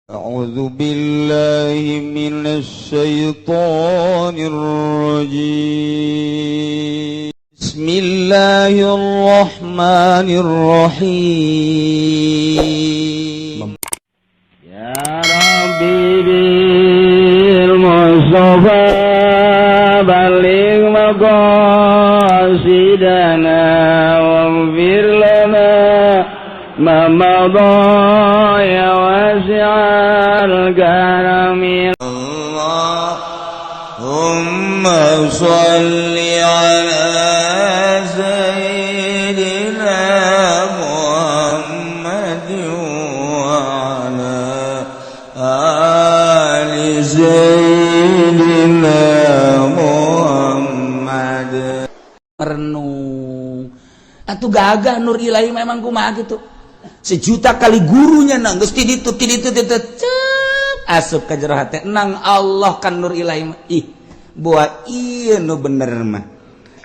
أعوذ بالله من الشيطان الرجيم. بسم الله الرحمن الرحيم. يا ربي بالمصطفى بلغ مقاصدنا واغفر لنا ما مضى يا واسع الكرم. اللهم صل على سيدنا محمد وعلى آل سيدنا محمد. Merenung atuh gagah nur ilahi memang kumaha gitu, sejuta kali gurunya nang geus ti ditu ti ditu ti ditu cep asup ka jero hate nang Allah kan nur ilahi mah. Ih, buat ieu nu bener mah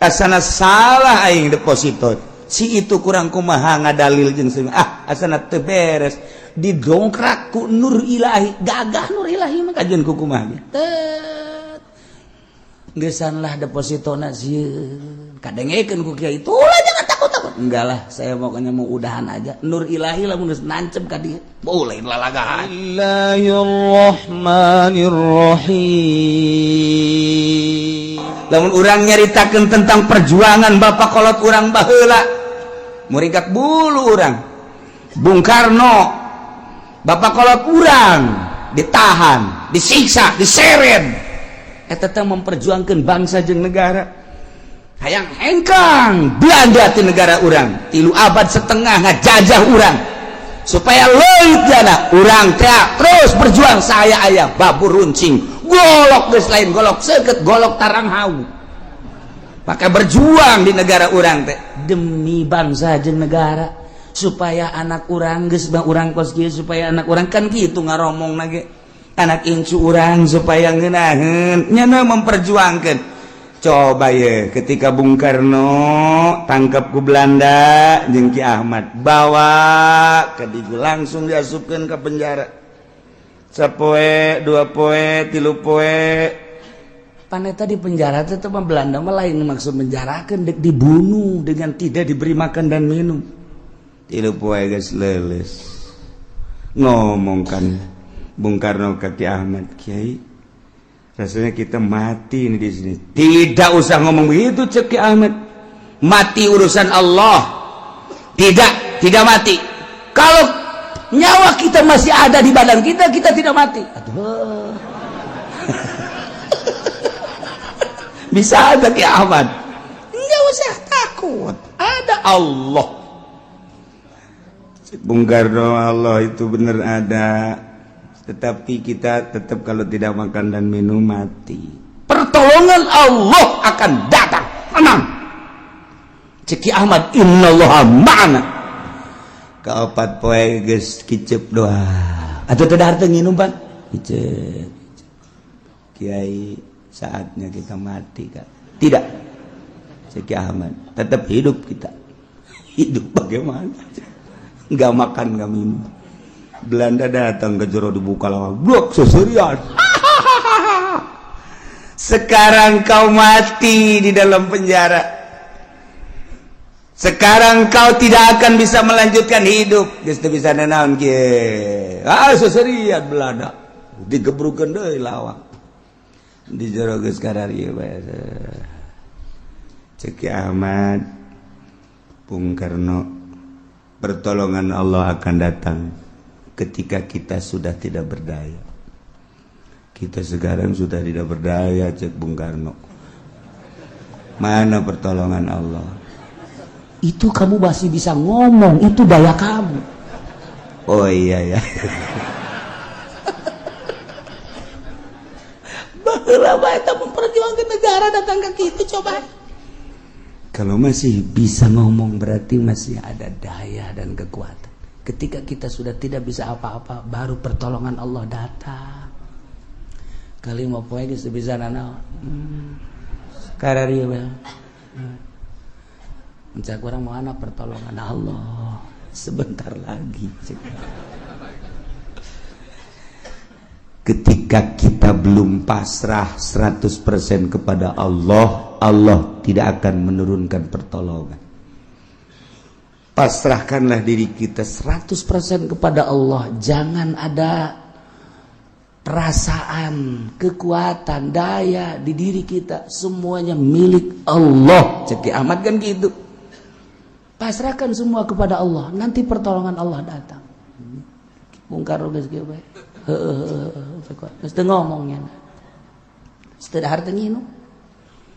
asana salah aing deposito si itu kurang kumaha ngadalil jeung ah asana teu beres didongkrak ku nur ilahi. Gagah nur ilahi mah kajian ku kumaha ge. Tet geusan lah depositona sieun kadengekeun ku kiai itulah, jangan takut-takut. Enggak lah, saya pokoknya mau udahan aja. Nur ilahi lah mun geus nancep ka dieu boleh lalagahan. Bismillahirrahmanirrahim. Lamun urang nyaritakeun tentang perjuangan bapak kolot urang baheula, muringkak bulu urang. Bung Karno bapak kolot urang ditahan, disiksa, diseret, eta teh memperjuangkan bangsa jeung negara, hayang hengkang Belanda ti negara urang. 3 abad setengah ngajajah urang supaya leuit jana urang teh terus berjuang. Saya aya babur runcing, golok geus lain golok seukeut, golok tarang hau pakai berjuang di negara urang teh demi bangsa jeung negara supaya anak urang geus urang kos kieu, supaya anak urang kan kitu ngaromong ge anak incu urang supaya ngeunaheun nyana memperjuangkan. Coba ya, ketika Bung Karno tangkap ku Belanda jeung Ki Ahmad, bawa ke Digu, langsung diasupkeun ke penjara sapoe, 2 poe, 3 poe. Paneta di penjara teh mah Belanda mah lain maksud menjarakeun, dek dibunuh dengan tidak diberi makan dan minum. 3 poe geus leuleus, ngomong kan Bung Karno ke Ki Ahmad, "Kiai, rasanya kita mati ini di sini." "Tidak usah ngomong begitu," cek Ki Ahmad, "mati urusan Allah." Tidak, tidak mati. Kalau nyawa kita masih ada di badan kita, kita tidak mati." Aduh, bisa ada Ki Ahmad, nggak usah takut, ada Allah. Cek Bung Karno, "Allah itu benar ada, tetapi kita tetap kalau tidak makan dan minum mati." "Pertolongan Allah akan datang, tenang," cek Ki Ahmad, "innallaha ma'ana." Kaopat poe geus kicep doa. Atau tidak harta nginum pan. Kicep, "Kiai, saatnya kita mati kan?" "Tidak," cek Ki Ahmad, "tetap hidup kita." "Hidup bagaimana? Nggak makan, nggak minum." Belanda datang ke jero, dibuka lawang, blok seserian. "Sekarang kau mati di dalam penjara. Sekarang kau tidak akan bisa melanjutkan hidup. Geus teu bisa nanaon kieu." Ah, seserian Belanda, digebrukeun deui lawang. Di jero geus kararieu bae. Cek Ki Ahmad, "Bung Karno, pertolongan Allah akan datang ketika kita sudah tidak berdaya. Kita sekarang sudah tidak berdaya," cek Bung Karno, "mana pertolongan Allah?" Itu kamu masih bisa ngomong, itu daya kamu. Oh iya ya. Baheula bae eta memperjuangkan negara datang ke kitu coba. Kalau masih bisa ngomong berarti masih ada daya dan kekuatan. Ketika kita sudah tidak bisa apa-apa, baru pertolongan Allah datang. Kali mau poe geus bisa nanaon. Kararieu bae. Mencak orang mana pertolongan Allah sebentar lagi. Ketika kita belum pasrah 100% kepada Allah, Allah tidak akan menurunkan pertolongan. Pasrahkanlah diri kita 100% kepada Allah. Jangan ada perasaan, kekuatan, daya di diri kita, semuanya milik Allah. Cek Ahmad kan gitu. Pasrahkan semua kepada Allah, nanti pertolongan Allah datang. Bung Karno geus kieu bae. Heeh, geus teu ngomongnya. Geus teu dahar, teu nginum.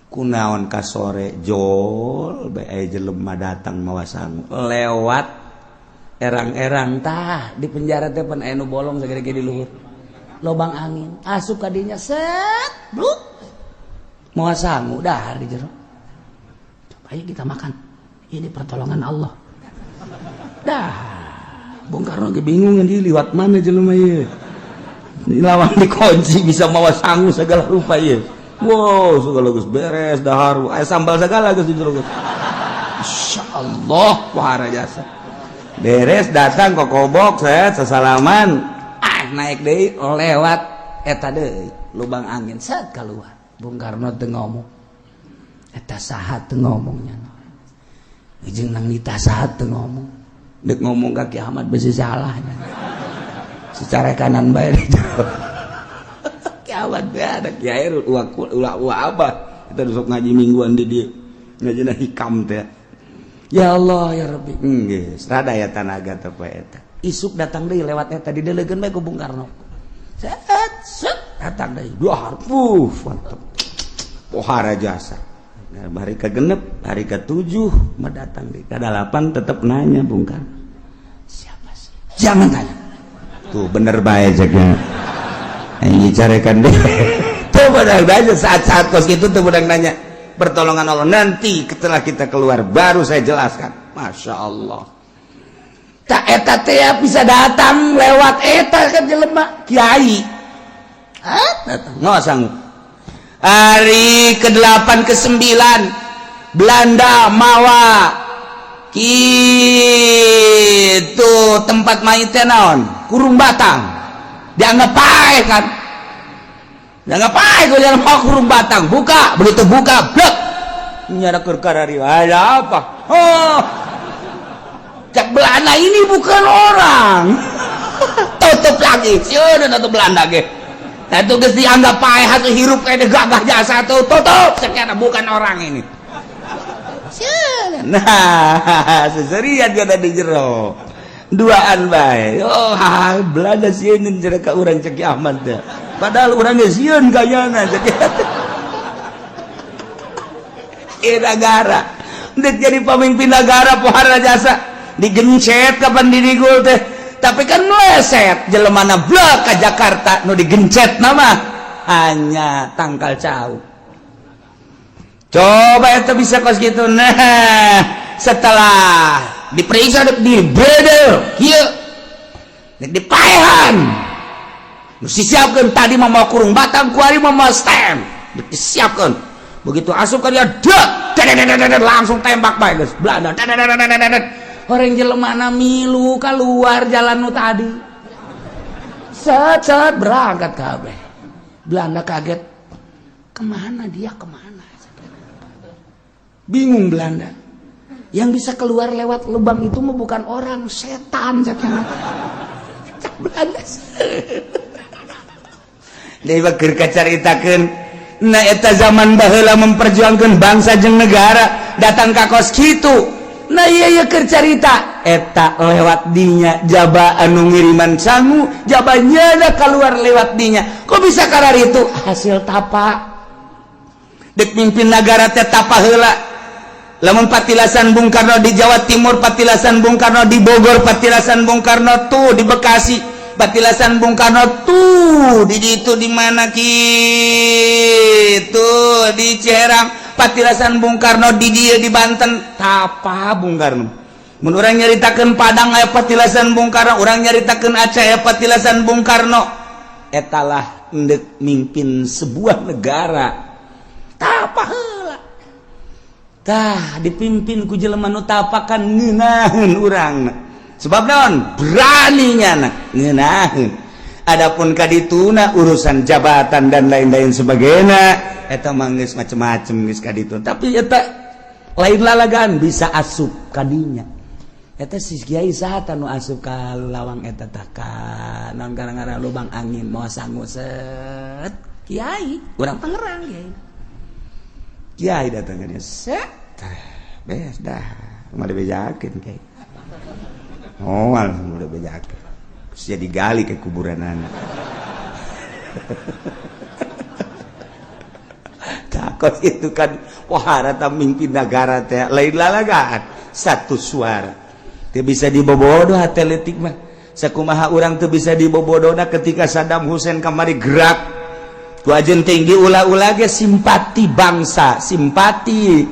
Kunaon ka sore jol bae aya jelema datang mawa sangu lewat erang-erang. Tah, di penjara teh pan aya nu bolong sagede di luhur, lubang angin asup ka dinya, set bluk, mawa sangu, dahar di jero. "Coba, ayo kita makan, ini pertolongan Allah." Dah, Bung Karno ge bingung, di liwat mana jelema ieu? Lawan dikunci bisa mawa sangu segala rupa ieu. Wow, segala geus beres dahar, aya sambal segala geus di jero geus. Insyaallah wahara jasa. Beres datang kokobok, saya sesalaman. Ah, naik deui lewat eta deui, lubang angin, set keluar. Bung Karno teu ngomong. Eta saha teu ngomongnya. Jeung nang nita saha teu ngomong. Dek ngomong ka Ki Ahmad besi salah. Secara kanan bae di jero. Ki Ahmad bae ada kiai ulah ulah ulah apa. Kita sok ngaji mingguan di dia. Ngajina hikam teh. Ya Allah ya Rabbi. Geus rada ya tanaga teh poe eta. Isuk datang deui lewat eta, didelegeun bae ku Bung Karno. Set set datang deui. Dua puh, mantep. Pohara jasa. Nah, hari ke-6, hari ke-7 mah datang deui. Ka-8 tetep nanya Bung Karno. "Siapa sih?" "Jangan tanya." Tuh bener bae ceknya. Ini carekan deh. Tuh bener aja saat-saat kos gitu tuh bener nanya. Pertolongan Allah nanti setelah kita keluar baru saya jelaskan. Masya Allah. Tak eta teh bisa datang lewat eta kan jelema kiai. Hah? Datang. Nggak sanggup. Hari ke-8 ke-9 Belanda mawa gitu tempat mayitnya naon, kurung batang, dianggap paeh kan, dianggap paeh gue jalan mau kurung batang buka, begitu buka blek nyara keur ada apa. Oh, cak Belanda, ini bukan orang, tutup lagi. Sieun tutup Belanda ge. Nah, itu geus dianggap paeh atuh, hirup kayak gagah jasa tuh, tutup sekian, bukan orang ini. Nah, seserian ada di jero duaan bae. Oh, ha, Belanda sieun jero ka urang, cek Ahmad teh. Padahal urang ge sieun kayana, cek e negara. Dek jadi pemimpin negara pohara jasa, digencet kapan dirigul teh, tapi kan meleset jelemana blok ke Jakarta. Nu digencet nama hanya tangkal cau. Coba itu bisa kos gitu. Nah, setelah diperiksa di bedel kieu, dipaehan, disiapkan tadi mau kurung batang, kuari mau stem disiapkan. Begitu asup kan dia dek langsung tembak bae geus Belanda. Orang jelemana milu keluar jalan nu tadi, set set berangkat kabeh. Belanda kaget, kemana dia, kemana? Bingung Belanda. Yang bisa keluar lewat lubang itu mah bukan orang, setan, cak Belanda. Dewa keur kacaritakeun. Nah, eta zaman baheula memperjuangkan bangsa jeung negara datang ka kos kitu. Nah, iya iya, keur carita eta lewat dinya jaba anu ngiriman sangu, jaba nyada keluar lewat dinya. Kok bisa karar itu? Hasil tapa. Dek mimpin negara teh tapa heula. Lamun patilasan Bung Karno di Jawa Timur, patilasan Bung Karno di Bogor, patilasan Bung Karno tuh di Bekasi, patilasan Bung Karno tuh di itu di mana gitu, di Ciherang, patilasan Bung Karno di dia di Banten, tapa Bung Karno. Mun urang nyaritakeun Padang aya patilasan Bung Karno, urang nyaritakeun Aceh aya patilasan Bung Karno. Etalah endek mimpin sebuah negara tapa heula. Tah, dipimpin ku jelema nu tapakan ngeunaheun urang. Sebab naon? Berani nyana ngeunaheun. Adapun kadituna urusan jabatan dan lain-lain sebagainya, eta mah geus macem-macem, geus kaditu. Tapi eta lain lalagan bisa asup kadinya. Eta si kiai saha nu asup ka lawang eta tah, ka naon, gara-gara lubang angin mau sangu set. Kiai urang Tangerang, kiai kiai datang ka dia, set, beres dah. Mau dibejakeun kiai, oh, langsung udah bejakeun. Terus jadi gali ke kuburan anak. Takut itu kan wahara mimpin negara teh lain lalagaan, satu suara. Teu bisa dibobodo hate leutik mah. Sakumaha urang teu bisa dibobodona ketika Saddam Hussein kamari gerak ku ajen tinggi ulah-ulah ge simpati bangsa, simpati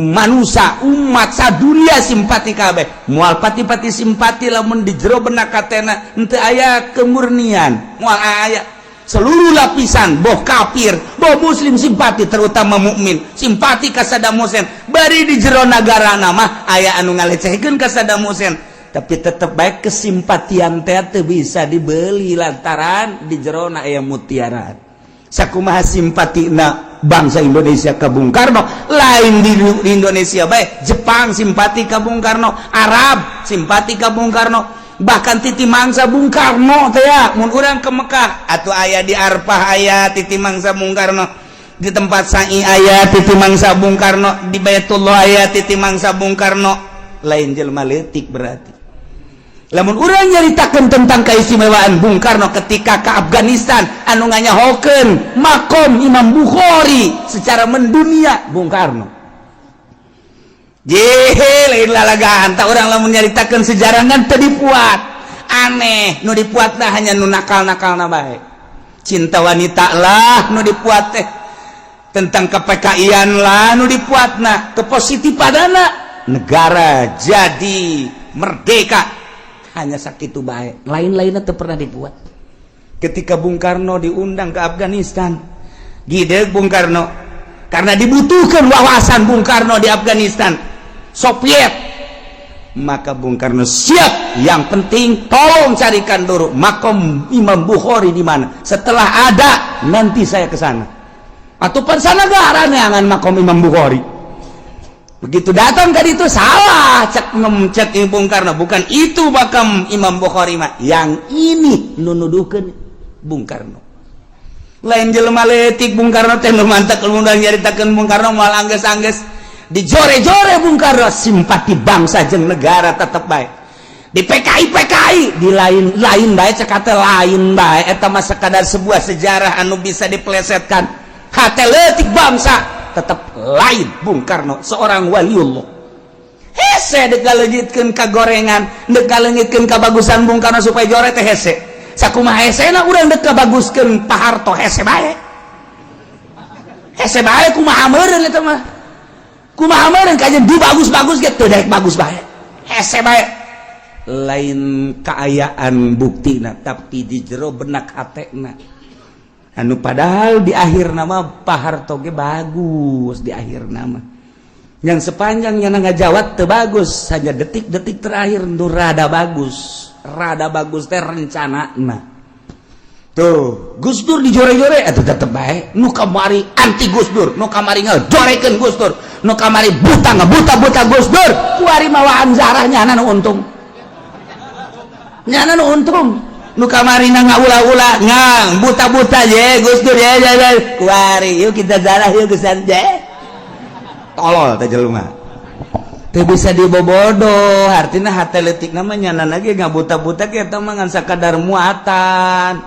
manusia, umat sadunia simpati kabeh. Moal pati-pati simpati lamun di jero benak katena henteu aya kemurnian, moal aya. Seluruh lapisan, boh kafir boh muslim simpati, terutama mukmin simpati ka Saddam Hussein. Bari di jero nagara nama aya anu ngalecehkeun ka Saddam Hussein, tapi tetep baik kesimpatian teh teu bisa dibeli lantaran di jerona aya mutiara. Sakumaha simpatina bangsa Indonesia ke Bung Karno, lain di Indonesia baik, Jepang simpati ke Bung Karno, Arab simpati ke Bung Karno, bahkan titi mangsa Bung Karno teh ya. Mun urang ke Mekah atau aya di Arfah, aya titi mangsa Bung Karno. Di tempat sa'i aya titi mangsa Bung Karno. Di Baitullah aya titi mangsa Bung Karno. Lain jelma leutik berarti lamun urang nyaritakeun tentang keistimewaan Bung Karno ketika ke Afghanistan, anu nganyahokeun makom Imam Bukhari secara mendunia Bung Karno. Jehe, lain lalagaan tak urang lamun nyaritakeun sejarah ngan teu dipuat. Aneh, nu dipuat lah hanya nu nakal-nakalna bae, cinta wanita lah nu dipuat teh, tentang ke-PKI-an lah nu dipuatna, kepositifadana negara jadi merdeka, hanya sakit baik, lain-lainnya teu pernah dibuat. Ketika Bung Karno diundang ke Afghanistan, gide Bung Karno karena dibutuhkan wawasan Bung Karno di Afghanistan Soviet, maka Bung Karno siap, yang penting tolong carikan dulu makom Imam Bukhari di mana. Setelah ada, nanti saya ke sana atau sana negara neangan makom Imam Bukhari. Begitu datang ke itu, salah, cek cek Bung Karno, bukan itu makam Imam Bukhari mah, yang ini. Nunuduhkeun Bung Karno lain jelema leutik. Bung Karno teh nu mantak undang nyaritakeun Bung Karno moal angges-angges dijore-jore. Bung Karno simpati bangsa jeung negara tetep baik di PKI PKI di lain lain bae, cek kata lain bae. Eta mah sekadar sebuah sejarah anu bisa dipelesetkan. Hate leutik bangsa tetap lain. Bung Karno seorang waliullah. Hese dek ngaleungitkeun ka gorengan, dek ngaleungitkeun kabagusan Bung Karno supaya jore teh hese. Sakumaha hesena urang dek kabaguskeun Pak Harto, hese bae, hese bae. Kumaha meureun eta mah, kumaha meureun kajian dibagus-bagus ge teu daek bagus bae, hese bae. Lain kaayaan buktina, tapi di jero benak hatena anu padahal di akhir nama Pak Harto ge bagus. Di akhir nama yang sepanjangnya ngajawat teu bagus, hanya detik-detik terakhir nu rada bagus. Rada bagus teh rencana. Nah tuh, Gus Dur dijore-jore atuh tetep bae. Nu kamari anti Gus Dur, nu kamari ngajorekeun Gus Dur, nu kamari buta ngabuta-buta Gus Dur, kuari mawaan zarahnya nu untung, nyana nu untung. Nu kamari na ngaulah-ulah ngang buta-buta je Gus Dur ya ya ya, kuari yuk kita zarah yuk gesan je. Tolol teh jelema, teu bisa dibobodo. Artinya hate leutik namanya nyana ge ngabuta-buta kita mah ngan sakadar muatan,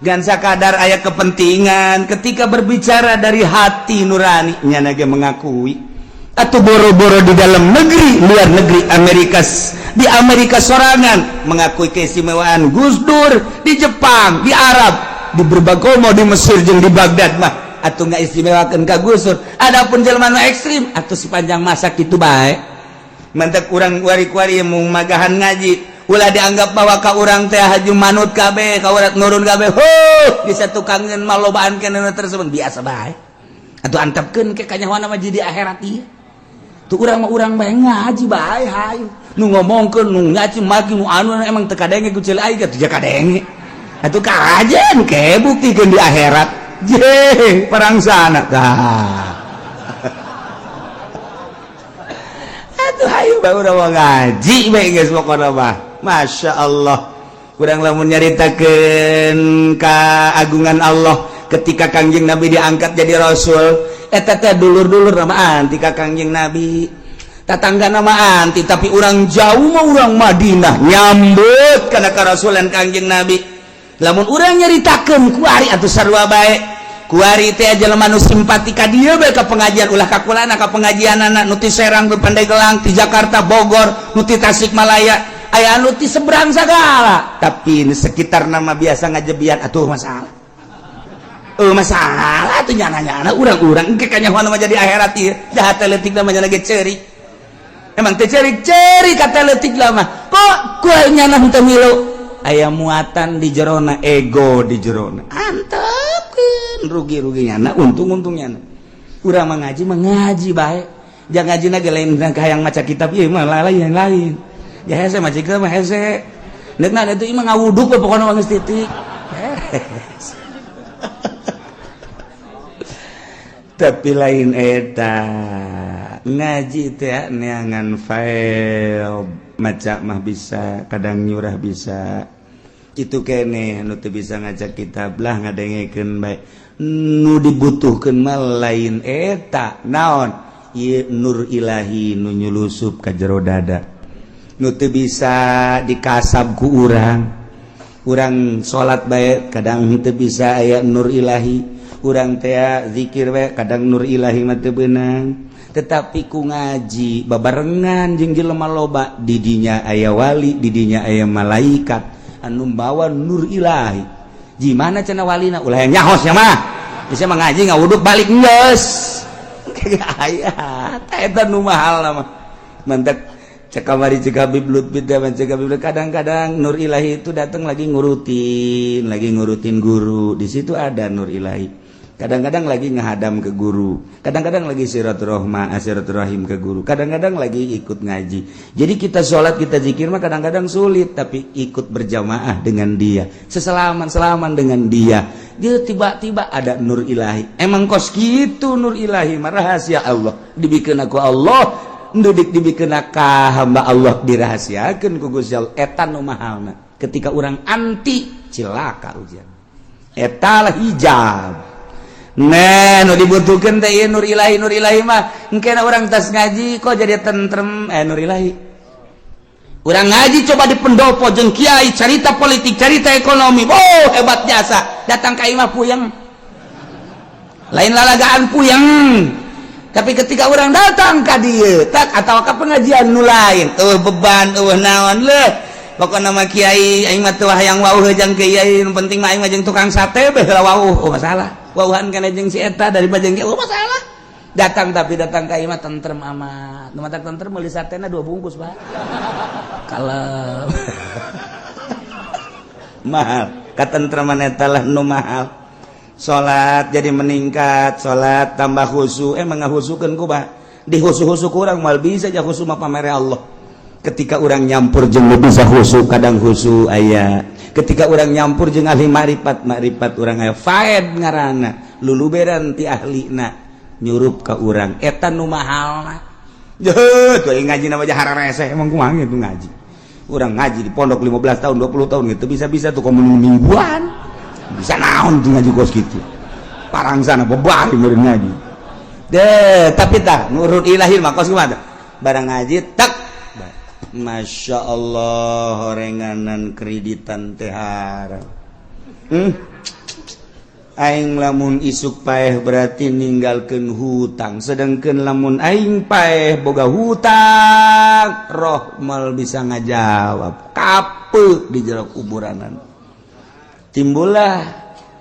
ngan sakadar aya kepentingan. Ketika berbicara dari hati nurani, nyana ge mengakui atau boro-boro di dalam negeri, luar negeri, Amerika, di Amerika sorangan mengakui keistimewaan Gus Dur, di Jepang, di Arab, di berbagai, mau di Mesir jeung di Baghdad mah atau nggak istimewakan ka Gus Dur. Adapun jelema nu ekstrim atau sepanjang masa kitu bae. Mantak urang wari-wari mau magahan ngaji, ulah dianggap bahwa ka urang teh haju manut kabeh, ka urang nurun kabeh. Huh, bisa tukangeun malobaan kana tersebut, biasa bae atuh, antepkeun ke kanyahoana mah jadi akhirat ieu. Tuh urang mah urang bae, ngaji bae hayu. Nu ngomongkeun, nu ngaji maki, nu anu emang teu kadenge ku ceuli aing, atuh ja kadenge. Atuh kajen ke buktikeun di akhirat. Je, perang sana tah. Atuh hayu bae urang ngaji bae geus pokona mah. Masya Allah. Kurang lamun nyaritakeun keagungan Allah ketika Kangjeng Nabi diangkat jadi rasul, eta teh dulur-dulur nama anti ka Kangjeng Nabi. Tatangga nama anti, tapi urang jauh mah urang Madinah nyambut kana karasulan Kangjeng Nabi. Lamun urang nyaritakeun kuari atuh sarua bae. Kuari teh jelema nu simpati ka dieu bae ka pengajian ulah ka kulana ka pengajianana nu ti Serang, nu Pandeglang, ti Jakarta, Bogor, nu ti Tasikmalaya, aya anu ti seberang sagala. Tapi ini sekitar nama biasa ngajebian atuh masalah. Masalah atuh nyana-nyana urang-urang engke kanyahoan mah jadi akhirat ieu. Jahat leutik mah nya lagi ceurik. Emang teh ceurik-ceurik kata leutik lah mah. Kok kuai nyana henteu milu? Aya muatan di jerona, ego di jerona. Antepkeun rugi-rugi nyana, untung-untung nyana. Urang mah ngaji mah ngaji bae. Jangan ngajina ge lain hayang maca kitab ieu mah lain lain. Ya hese maca kitab mah hese. Neukna itu imah ngawuduk we pokona mah geus titik. Tapi lain eta ngaji teh neangan file maca mah bisa, kadang nyurah bisa. Itu kene nu teu bisa ngajak kitab lah ngadengekeun bae. Nu dibutuhkeun mah lain eta naon? Ieu nur ilahi nu nyulusup ka jero dada. Nu teu bisa dikasab ku urang. Urang salat bae kadang teu bisa aya nur ilahi. Urang teh zikir bae kadang nur ilahi mah teu beunang. Tetapi ku ngaji babarengan jeung jelema loba, didinya aya wali, didinya aya malaikat anu bawa nur ilahi. Gimana cenah walina? Ulah yang nyahos nya mah. Bisa mengaji ngawuduk balik geus. Aya eta nu mahal mah. Mantak cek kamari cek Habib Lutfi teh cek Habib kadang-kadang nur ilahi itu datang lagi ngurutin guru. Di situ ada nur ilahi. Kadang-kadang lagi ngehadam ke guru, kadang-kadang lagi silaturahim ke guru, kadang-kadang lagi ikut ngaji. Jadi kita sholat, kita zikir mah kadang-kadang sulit, tapi ikut berjamaah dengan dia, seselaman-selaman dengan dia, dia tiba-tiba ada nur ilahi. Emang kos gitu nur ilahi mah rahasia Allah, dibikin aku Allah, ndudik dibikin ka hamba Allah dirahasiakeun ku Gusti Allah. Eta nu mahalna. Ketika orang anti cilaka ujian. Eta lah hijab. Nah, nu dibutuhkeun teh ieu nur ilahi mah. Engkena urang tas ngaji kok jadi tentrem nur ilahi. Urang ngaji coba di pendopo jeung kiai cerita politik, cerita ekonomi. Oh, hebat jasa. Datang ka imah puyeng. Lain lalagaan puyeng. Tapi ketika orang datang ka dieu, tak atau ka pengajian nu lain, eueuh beban, eueuh naon leuh. Pokokna mah kiai aing mah teu hayang wauh jeung kiai, nu penting mah aing mah jeung tukang sate beh heula wauh. Oh, masalah. Wauhan kana jeung si eta daripada jeung oh masalah. Datang tapi datang ka imah tentrem amat. Nu matak tentrem meuli satena 2 bungkus, Pak. Kalem. Mahal. Katentreman eta lah nu mahal. Salat jadi meningkat, salat tambah khusyuk, emang ngahusukeun ku Pak. Dihusu-husu kurang mal bisa aja khusyuk mah pamere Allah. Ketika orang nyampur jeung bisa khusyuk, kadang khusyuk aya. Ketika orang nyampur jeung ahli makrifat, makrifat urang aya faed ngaranna, luluberan ti ahlina nyurup ka urang eta nu mahalna. Jeuh, tuh ngaji nama hararese emang kumaha gitu ngaji. Urang ngaji di pondok 15 tahun, 20 tahun gitu bisa-bisa tuh komun mingguan. Bisa naon tuh ngaji kos gitu. Parangsana bebari meureun ngaji. Deh, tapi tah nurut ilahi mah kos kumaha? Barang ngaji tak Masya Allah horenganan kreditan teh haram. Aing lamun isuk paeh berarti ninggalkeun hutang, sedangkan lamun aing paeh boga hutang, roh mal bisa ngajawab kape di jero kuburanan. Timbullah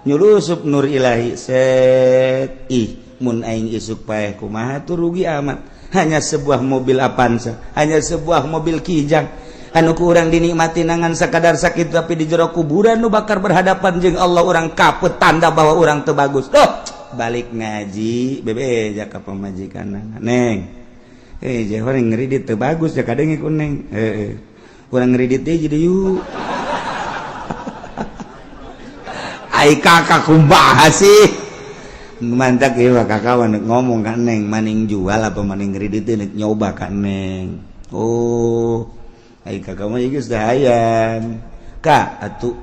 nyulusup nur ilahi set ih mun aing isuk paeh kumaha tuh rugi amat. Hanya sebuah mobil Avanza, hanya sebuah mobil Kijang anu ku urang dinikmati nangan sakadar sakit, tapi di jero kuburan nu bakar berhadapan jeung Allah urang kapet tanda bahwa urang teu bagus. Duh, balik ngaji bebe ja ka pamajikan neng. Eh, jeung urang ngridit teu bagus ya kadang ku neng. Heeh. Urang ngridit teh jadi yuk. Ai kakak kumaha sih? Mantak ieu kakak ngomong ka Neng, maning jual apa maning kredit, nek nyoba ka Neng. Oh, ai kakak mah geus hayang kak atuh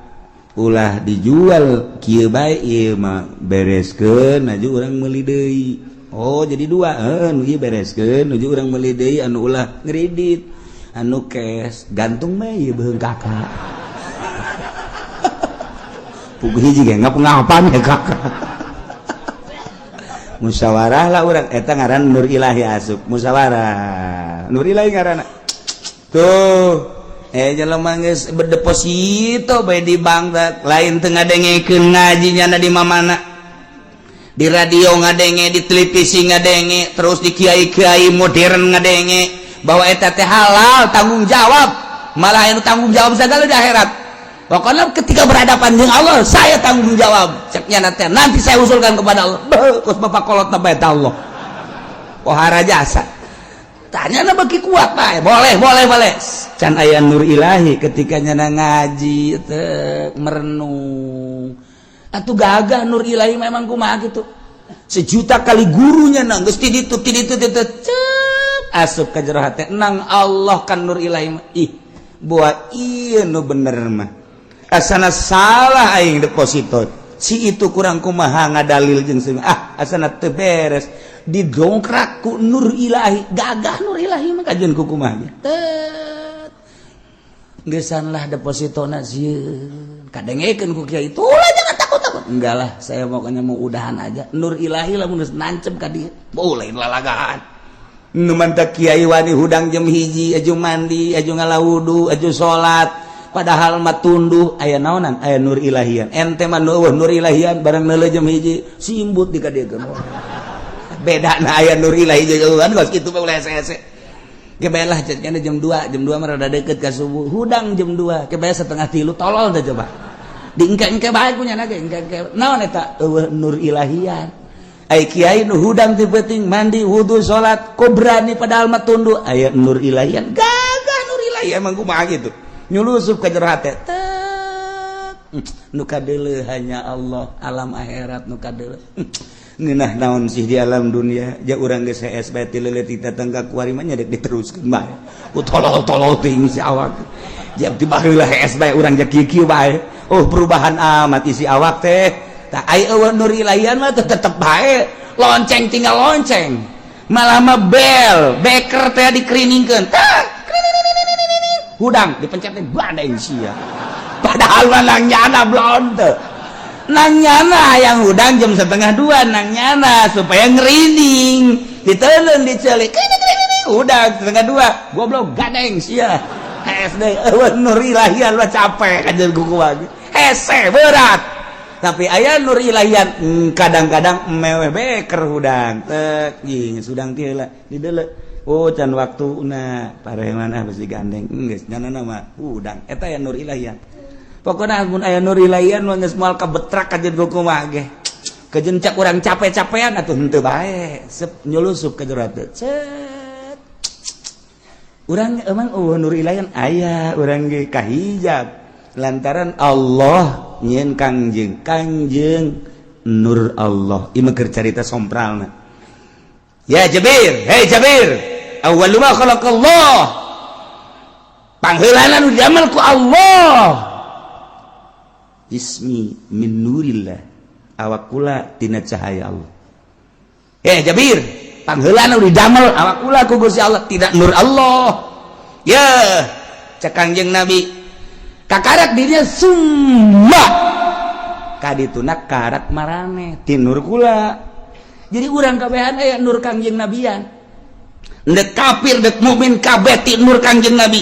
ulah dijual, kieu bae, ieu mah bereskeun aju urang meuli deui. Oh, jadi dua, heuh, nu ieu bereskeun nuju urang meuli deui, anu ulah ngredit, anu cash gantung mah ieu beuheung kakak. Puguh hiji ge ngapa-ngapan ya kakak. Musyawarah lah urang, eta ngaran nur ilahi asup musyawarah, nur ilahi ngaranna tuh. Jelema geus berdeposito bae di bank, lain teu ngadengekeun ngaji nyana di mamana, di radio ngadenge, di televisi ngadenge, terus di kiai-kiai modern ngadenge bahwa eta teh halal, tanggung jawab, malah anu tanggung jawab segala di akhirat. Pokoknya ketika berhadapan dengan Allah, saya tanggung jawab, ceknya nanti, nanti saya usulkan kepada Allah. Beuh, bapak kolot na bae Allah pohara jasa tanya na bagi kuat bae. Boleh, boleh, boleh. Can aya nur ilahi ketika nyana ngaji teh merenung atuh gagah. Nur ilahi memang kumaha gitu, sejuta kali gurunya nang geus ti ditu ti ditu ti ditu, asup ka jero hate nang Allah kan nur ilahi mah. Ih, buah ieu nu bener mah, asana salah aing deposito, si itu kurang kumaha ngadalil jeung si ah, asana teu beres, didongkrak ku nur ilahi. Gagah nur ilahi mah kajian ku kumaha tet geusan lah depositona sieun kadengekeun ku kiai, "Ulah, jangan takut takut." "Enggak lah, saya pokoknya mau udahan aja." Nur ilahi lah mun geus nancep ka dieu, boleh lalagaan. Nu mantak kiai wani hudang jam 1, aju mandi, aju ngala wudu, aju salat, padahal mah tunduh, aya naonan, aya nur ilahian. Ente mah eueuh nur ilahian, barang neuleuh jam 1 simbut di ka dieu. Beda na aya nur ilahi jauhan geus kitu mah ulah hese-hese. Ge lah jadinya jam 2, jam 2 mah rada deket ka subuh. Hudang jam 2, ge 2.30, tolol dah coba. Di engke-engke bae punya ge engke-engke. Naon eta? Eueuh nur ilahian. Ai kiai nu hudang ti peuting, mandi, wudu, salat, kok berani, padahal mah tunduh, aya nur ilahian. Gagah nur ilahi emang kumaha gitu. Nyulusup ka jero hate. Tet. Nu kadeuleu hanya Allah, alam akhirat nu kadeuleu. Ngeunah naon sih di alam dunia? Ja urang geus hees bae ti leuletik datang ka kuari mah nya dek diteruskeun bae. Ku tolol-tolol teuing si awak. Ja ti baheula hees bae urang, ja kieu-kieu bae. Oh, perubahan amat isi awak teh. Tah, ai eueuh nur ilahian mah tetep bae. Lonceng tinggal lonceng. Malah mah bel, beker teh dikeriningkeun. Tah, hudang dipencet teh badai sia. Padahal mah nang nyana blon teu. Nang nyana yang hudang jam 1.30, nang nyana supaya ngerining, ditelen dicelik udah 1.30, goblok, gadeng sia. SD eueuh nur ilahian mah capek kajeun kuku lagi hese berat, tapi aya nur ilahian kadang-kadang meweh beker hudang tek jing sudang ti heula dideuleu, oh, can waktuna, pareman ah besi gandeng geus nyana mah hudang. Eta aya nur ilahian. Pokoknya mun aya nur ilahian mah geus moal kabetrak kajeun kuku mah ge. Kajeun cak urang capek-capean atuh henteu bae, sep nyulusup ka jero hate cet. Urang emang eueuh nur ilahian, aya urang ge kahijab lantaran Allah nyieun Kangjeng, Kangjeng nur Allah. Ieu mah keur carita sompralna. Ya Jabir, hei Jabir, awwalu ma khalaqallah, pangheulana nu diamel ku Allah, jismi min nurillah, awak kula tina cahaya Allah. Eh Jabir, pangheulana nu didamel awak kula ku Gusti Allah tidak nur Allah ya. Cek Kangjeng Nabi, kakarak dirinya summa kadituna karak marane ti nur kula. Jadi urang kabehan aya nur Kangjeng Nabian, dek kafir dek mukmin kabeh ti nur Kangjeng Nabi.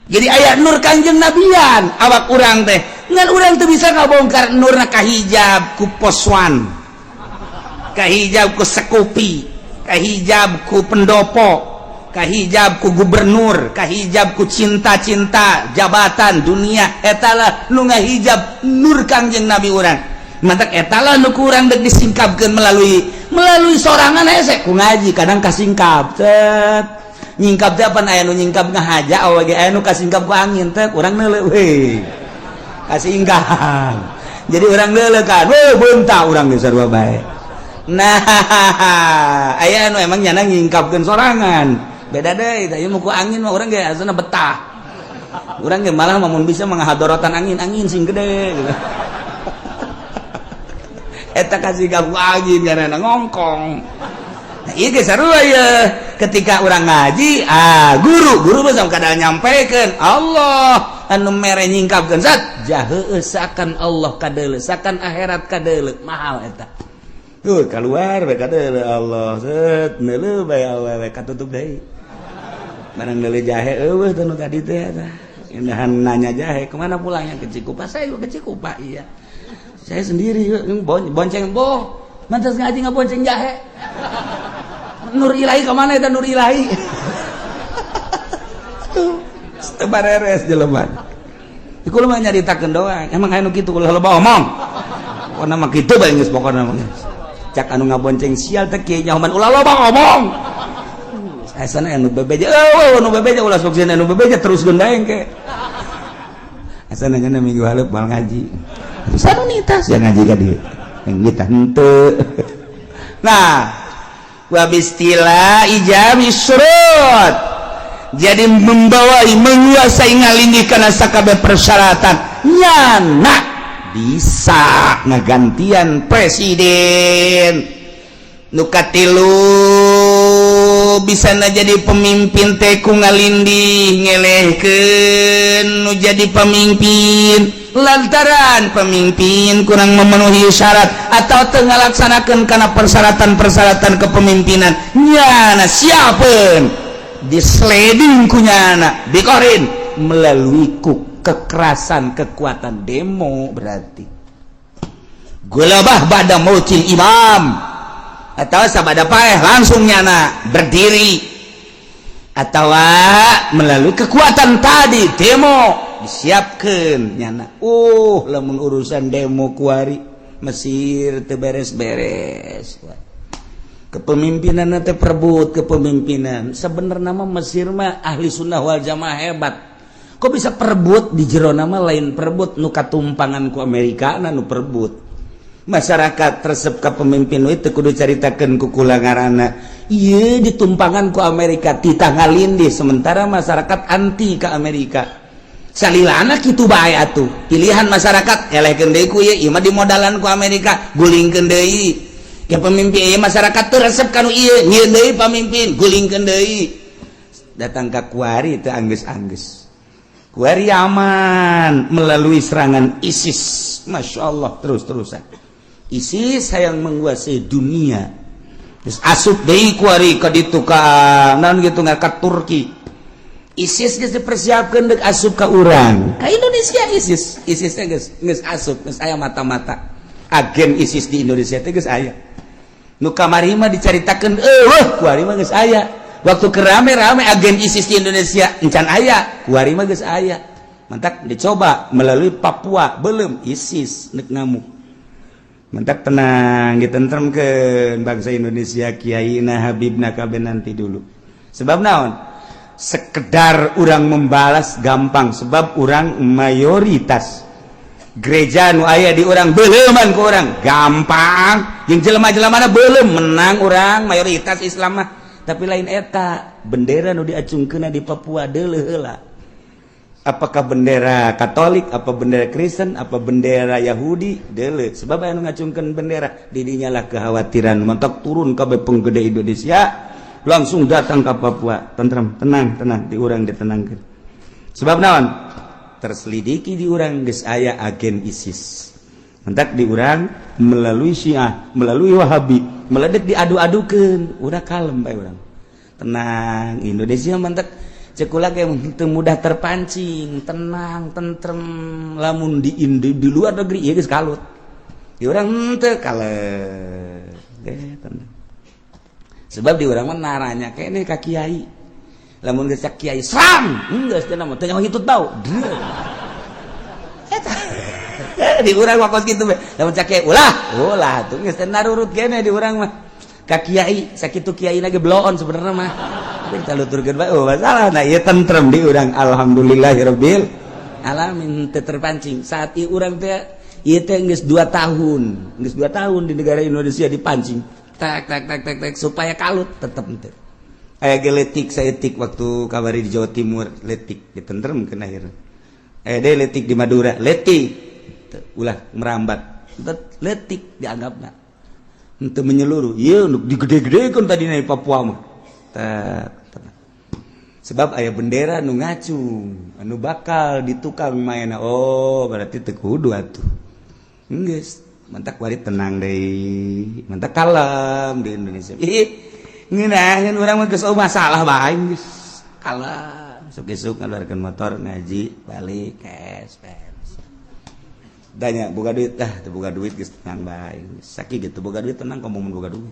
Jadi aya nur Kangjeng Nabian awak urang teh, ngan urang tuh bisa ngabongkar nurna, kahijab ku poswan, kahijab ku sekupi, kahijab ku pendopo, kahijab ku gubernur, kahijab ku cinta-cinta jabatan dunia. Etalah nu ngahijab nur Kangjeng Nabi urang. Mantak etalah nu kurang dek disingkapkeun melalui melalui sorangan hese ku ngaji. Kadang kasingkap cet, nyingkap teh apa, aya nu nyingkap ngahaja awak ge, aya nu kasingkap ku angin teh, urang neuleuh, weh, kasingkap. Jadi urang deuleukan, weh, beunta urang geus sarua bae. Nah, aya anu emang nyana ngingkapkeun sorangan. Beda deui, tah ieu mah ku angin mah urang ge asana betah. Urang ge malah mun bisa menghadorotan angin, angin sing gede gitu. Eta kasih ku angin karena ngongkong. Nah, ieu ge sarua ye. Ketika urang ngaji, ah, guru, guru mah sampai kadang nyampaikan Allah anu mere nyingkapkeun zat jahe sakan Allah kadeuleu, sakan akhirat kadeuleu, mahal eta. Tuh keluar bae kadeuleu Allah, set neuleuh bae awewe katutup deui. Barang neuleuh jahe eueuh teh nu tadi teh eta. Indahan nanya jahe, kemana pulangnya? Ke Cikupa. Saya ke Cikupa, iya. Saya sendiri bonceng boh. Mantas ngaji ngabonceng jahe. Nur Ilahi kemana eta Nur Ilahi? Tuh, teu bareres jelema. Iku mah nyaritakeun doang. Emang aya nu kitu, ulah loba omong. Pokona mah kitu bae geus, pokona mah. Cak anu ngabonceng, sial teh kieu nyahoman ulah loba ngomong. Asana anu bebeja, eueuh anu bebeja ulah sok anu bebeja terus gendaeng ke. Asana nya minggu hareup moal ngaji. Sanunitas ya ngaji ka dieu. Yang kita henteu. Nah, wabistila ijabi syurut, jadi membawai, menguasai, ngalindih karena sakabeh persyaratan, nyana bisa ngagantian presiden. Nu katilu, bisa na jadi pemimpin teh ku ngalindih ngelehkeun nu jadi pemimpin lantaran pemimpin kurang memenuhi syarat atau tengah laksanakan karena persyaratan-persyaratan kepemimpinan, nyana siapun disliding ku nyana, dikorin melalui ku kekerasan, kekuatan demo. Berarti gulabah ba'da mautil imam atau sabada paeh langsung nyana berdiri atau melalui kekuatan tadi, demo disiapkan nyana. Lamun urusan demo kuari Mesir teu beres-beres kepemimpinan teh, perebut kepemimpinan. Sebenarnya mah Mesir mah ahli sunnah wal jamaah hebat, kok bisa perebut di jero nama? Lain perebut nu katumpangan ku Amerika, nu perebut masyarakat resep ka pemimpin itu. Kudu caritakeun ku kula ngaranna ieu ditumpangan ku Amerika, titah ngalindih, sementara masyarakat anti ke Amerika. Salilana kitu bae atuh, pilihan masyarakat elehkeun deui ku ieu, ieu mah dimodalan ku Amerika, gulingkeun deui. Ya pemimpin ieu masyarakat teu resep kanu ieu, nyieun deui pamimpin, gulingkeun deui. Datang ka kuari teu anggeus-anggeus. Kuari aman melalui serangan ISIS, Masya Allah, terus-terusan ISIS yang menguasai dunia. Terus asup deui kuari ka ditu, ka naon gitu, ka Turki. ISIS geus dipersiapkeun deuk asup ka urang, ka Indonesia. ISIS, ISIS teh geus geus asup, geus aya mata-mata agen ISIS di Indonesia teh geus aya. Nu kamari mah dicaritakeun eueuh, kuari mah geus aya. Waktu kerame-rame agen ISIS di Indonesia encan aya, kuari mah geus aya. Mantak dicoba melalui Papua, belum ISIS nek ngamuk. Mantak tenang, ditentremkeun bangsa Indonesia, kiai na, habibna, kabeh nanti dulu. Sebab naon? Sekedar orang membalas gampang, sebab orang mayoritas. Gereja nu aya di urang beleuman ku urang gampang, jeung jelema-jelema belum menang orang mayoritas Islam mah. Tapi lain eta bendera nu diacungkeun di Papua, deuleuh heula, apakah bendera Katolik, apa bendera Kristen, apa bendera Yahudi, deuleuh, sebab anu ngacungkeun bendera. Didinya lah kekhawatiran, mentok turun kabeh penggede Indonesia langsung datang ke Papua. Tentrem, tenang, tenang, di urang ditenangkan. Sebab naon? Terselidiki di urang geus aya agen ISIS. Mentak di urang melalui Syiah, melalui Wahabi, meledek, diadu-adukeun. Udah kalem bae urang, tenang Indonesia. Mantak cek kula ge mudah terpancing, tenang, tentrem. Lamun di luar negeri ieu geus kalut, di urang henteu, kalem tenang, sebab di urang mah naranya kene ka kiai. Lamun geus kiai serang, geus teh mah teu nyaho hitut bau. Eta di urang mah kos kitu we. Lamun cak kiai ulah, ulah tuh geus teh narurut kene di urang mah ka kiai. Sakitu kiai lagi bloon sebenarnya mah, kita luturkeun bae, oh masalah. Nah, ieu tentrem di urang, alhamdulillahirabbil alamin, teu terpancing. Saat ieu urang teh Ieu teh geus 2 tahun, geus 2 tahun di negara Indonesia dipancing. Tek tek tek tek tek supaya kalut, tetep henteu. Aya ge letik saeutik waktu kabari di Jawa Timur, letik ditentremkeun akhirna. Aya deui letik di Madura, letik. Ulah merambat. Letik dianggapna. Henteu menyeluruh. Ieu nu digede-gedekeun tadi di Papua mah. Sebab aya bendera nu ngacung, anu bakal ditukang mainna. Oh, berarti teu kudu atuh. Geus, mantak wari tenang deui, mantak kalem di Indonesia. Ih, ngeunaheun urang mah, geus masalah bae, geus kalem. Isuk-isuk ngaluarkeun motor ngaji, balik cash beres. Tanya, boga duit? Ah, teu boga duit, geus tenang bae. Sakieu gitu boga duit tenang, komo mun boga duit.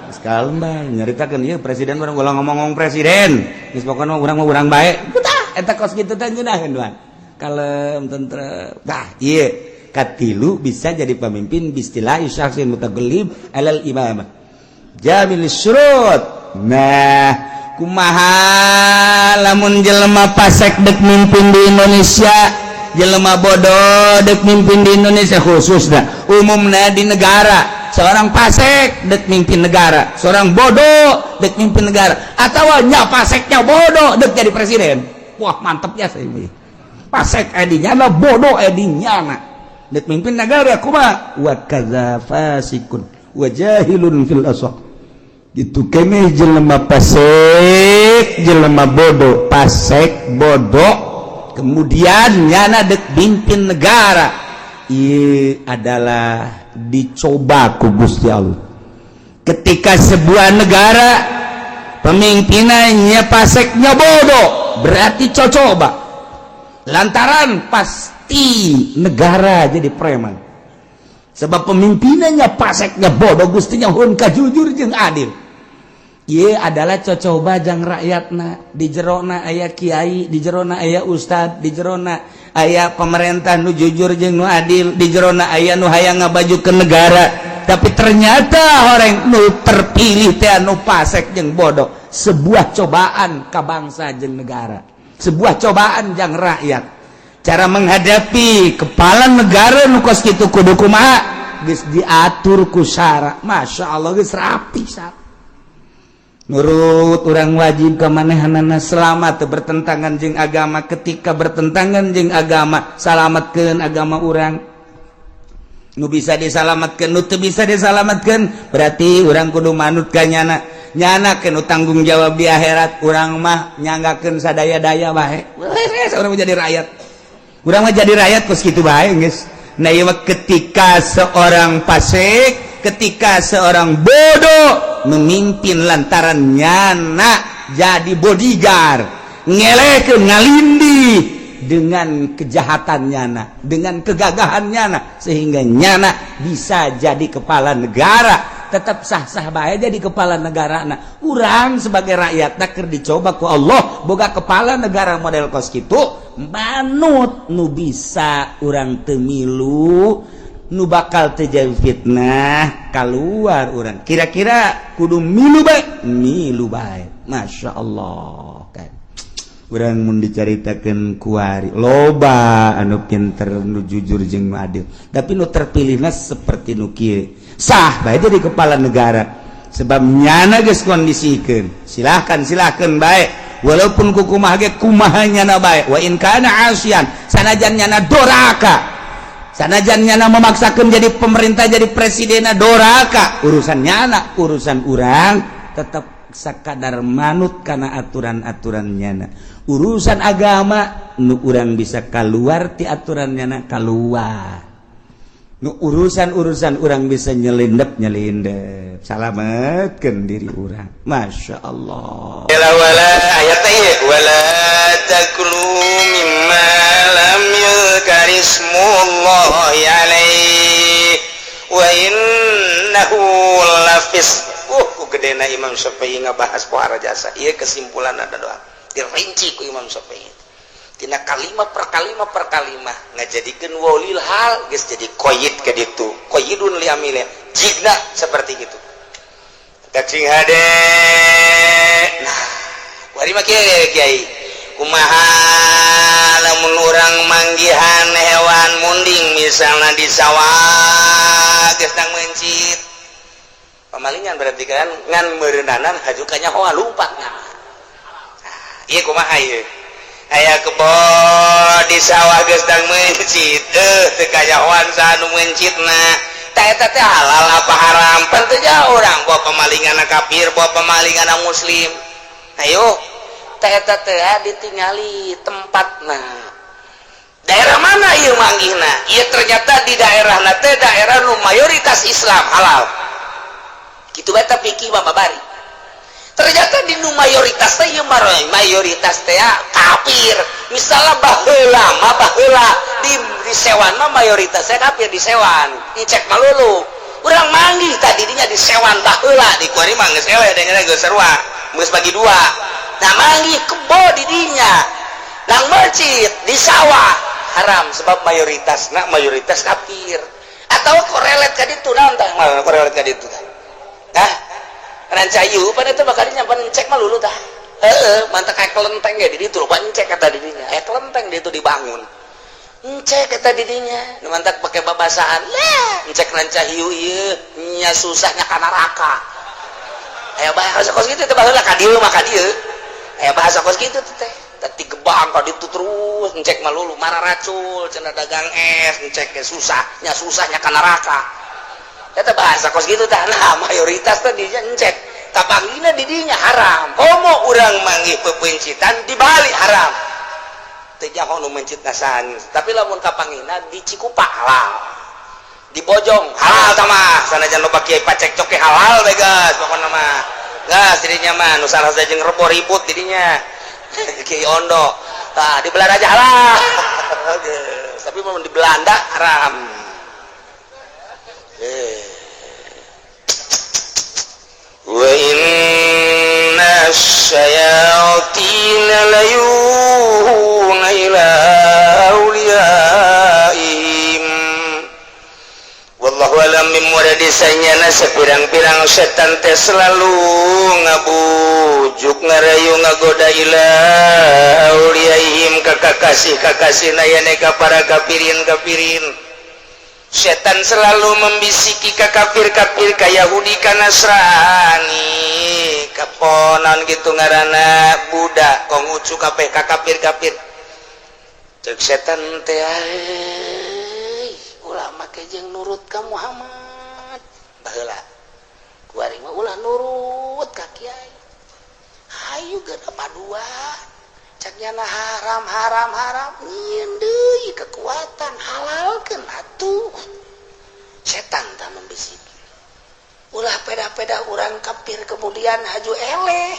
Geus kalem bae, nyaritakeun ieu presiden urang, ulah ngomong-ngomong presiden. Geus pokona urang mah urang bae. Tah, eta kos kitu teh ngeunaheun doang. Kalem, tentrem. Tah, ieu katilu bisa jadi pemimpin biistila'i syakhsin mutagallib alal imamah jamil syurut. Nah, kumaha lamun jelema pasek dek mimpin di Indonesia, jelema bodoh dek mimpin di Indonesia khususnya, umumnya di negara, seorang pasek dek mimpin negara, seorang bodoh dek mimpin negara, atau nya paseknya bodoh dek jadi presiden? Wah, mantep ya. Saya ini pasek edinya bodoh, edinya nah dek mimpin negara kumaha? Wa kadza fasikun wa jahilun fil asaq gitu kene. Jelema pasek, jelema bodoh, pasek bodoh, kemudian nyana dek mimpin negara, ieu adalah dicoba ku Gusti Allah. Ketika sebuah negara pemimpinannya paseknya bodoh, berarti cocoba, lantaran pasti negara jadi preman, sebab pemimpinannya paseknya bodoh. Gustinya hun jujur jeung adil. Ieu adalah cocoba jang rakyatna. Di jerona aya kiai, di jerona aya ustad, di jerona aya pemerintah nu jujur jeung nu adil, di jerona aya nu hayang ngabajukeun negara, tapi ternyata orang nu terpilih teh anu pasek jeung bodoh. Sebuah cobaan ka bangsa jeung negara, sebuah cobaan jang rakyat. Cara menghadapi kepala negara nu kos kitu kudu kumaha? Geus diatur ku syara, Masya Allah, geus rapi syara. Nurut orang wajib ke manehanana selama teu bertentangan jeung agama. Ketika bertentangan jeung agama, salamatkeun agama urang nu bisa disalamatkeun. Nu teu bisa disalamatkeun, berarti urang kudu manut ka nyana. Nyana kenu tanggung jawab di akhirat, urang mah nyanggakeun sadaya-daya bae. Urang mah jadi rakyat, urang mah jadi rakyat kos kitu bae geus. Nah, ieu mah ketika seorang fasik, ketika seorang bodoh memimpin, lantaran nyana jadi bodyguard, ngelehkeun, ngalindi dengan kejahatan nyana, dengan kegagahan nyana, sehingga nyana bisa jadi kepala negara, tetap sah-sah bae jadi kepala negara. Nah, urang sebagai rakyat keur dicoba ku Allah boga kepala negara model kos kitu, manut nu bisa, urang teu milu nu bakal terjadi fitnah keluar. Urang kira-kira kudu milu bae, milu bae. Masya Allah kan, urang mun dicaritakeun kuari loba anu pinter, nu jujur jeung nu adil, tapi nu terpilihna seperti nu kieu, sah bae jadi kepala negara, sebab nyana geus kondisikeun. Silahkan, silahkan bae, walaupun kukumaha ge, kumaha nyana bae, wa in kana asian, sanajan nyana doraka, sanajan nyana memaksakan jadi pemerintah, jadi presiden doraka, urusan nyana. Urusan urang tetap sakadar manut karena aturan-aturan nyana. Urusan agama, nu urang bisa keluar ti aturan nyana, keluar. Nu urusan-urusan urang bisa nyelindep, nyelindep, salametkeun diri urang. Masya Allah. Wala ayat ieu, wala takulu mimma lam yuzkar ismullahi alaihi wa innahu lafis. Ku gedena Imam Syafi'i ngabahas pohara jasa. Ieu kesimpulan ada doa dirinci ku Imam Syafi'i tina kalimah per kalimah per kalimah, ngajadikeun walil hal geus jadi qaid ke ditu, qaidun li amile jigna seperti itu. Tak sing hade. Nah, kuari mah kieu, kiai, kumaha? Lamun urang manggihan hewan munding, misalnya di sawah geus mencit, pemalingan berarti kan, ngan meureunanan haju kanyahoan lumpat. Nah, ieu kumaha ieu? Aya kebo di sawah geus mencit, teu kanyahoan saha nu mencitna. Tah, eta teh halal apa haram? Pan teu jauh urang bawa pemalingan kafir, bawa pemalingan muslim. Ayo, tah, eta teh ditingali tempatna, daerah mana ieu manggihna. Ieu ternyata di daerah teh daerah nu mayoritas Islam, halal. Kitu bae. Tapi mah babari ternyata di nu mayoritas teh ieu mayoritas teh kafir. Misalnya baheula mah, baheula di Sewan mah mayoritasnya kafir. Di Sewan cek malulu urang manggih tadi dinya di Sewan baheula, di kuari mah geus eleh dengan geus sarua, geus bagi dua. Nah, manggih kebo di dinya nang masjid di sawah, haram, sebab mayoritas nak mayoritas kafir. Atau korelet ka ditu, naon tah korelet ka ditu tah? Tah, Rancayu pada itu bakal nyampan cek malulu tah. Heeh, mantap, kayak kelenteng ya di ditu loba encek kata didinya. Eh, kelenteng di itu dibangun. Encek kata didinya. Nu mantak pakai babasaan. Lah, encek Rancahiu ieu nya susahnya ka neraka. Aya bahasa kos kitu teh baheula ka dieu mah, ka dieu. Aya bahasa kos kitu teh. Tadi gebang ka ditu terus encek malulu mararacul cenah dagang es, encek ge susah, nya susahnya ka neraka. Eta bahasa kos gitu tah. Nah, mayoritas teh dinya encek kapanggina di dinya haram. Komo urang manggih pepencitan di Bali, haram. Teu nyaho nu mencit nasan, tapi lamun kapanggina di Cikupa halal, di Bojong halal. Tah mah sanajan loba kiai pacek coke, halal we geus pokona mah. Gas dirinya mah nu salah jeung rebo ribut dirinya Kiai Ondo. Tah, di Belanda aja halal, tapi mau di Belanda haram. Eh. Wa inna syayatina layuhuna ila awliyaihim. Wallahu alam bimuradi. Sepirang-pirang setan teh selalu ngabujuk, ngarayu, ngagoda ila auliyaihim ka kakasih kakasih na ka para kafirin kafirin. Setan selalu membisiki ka kafir-kafir, ka Yahudi, ka Nasrani, kaponan gitu ngaranna Buddha, Konghucu, kabeh ka kafir-kafir. Cek setan teh, ulah make jeung nurut ka Muhammad. Baheula kuari mah ulah nurut ka kiai, hayu geuna paduan. Cek nyana haram, haram, haram, nyieun deui kekuatan, halalkeun atuh. Setan tah membisiki, ulah peda-peda urang kafir kemudian haju eleh,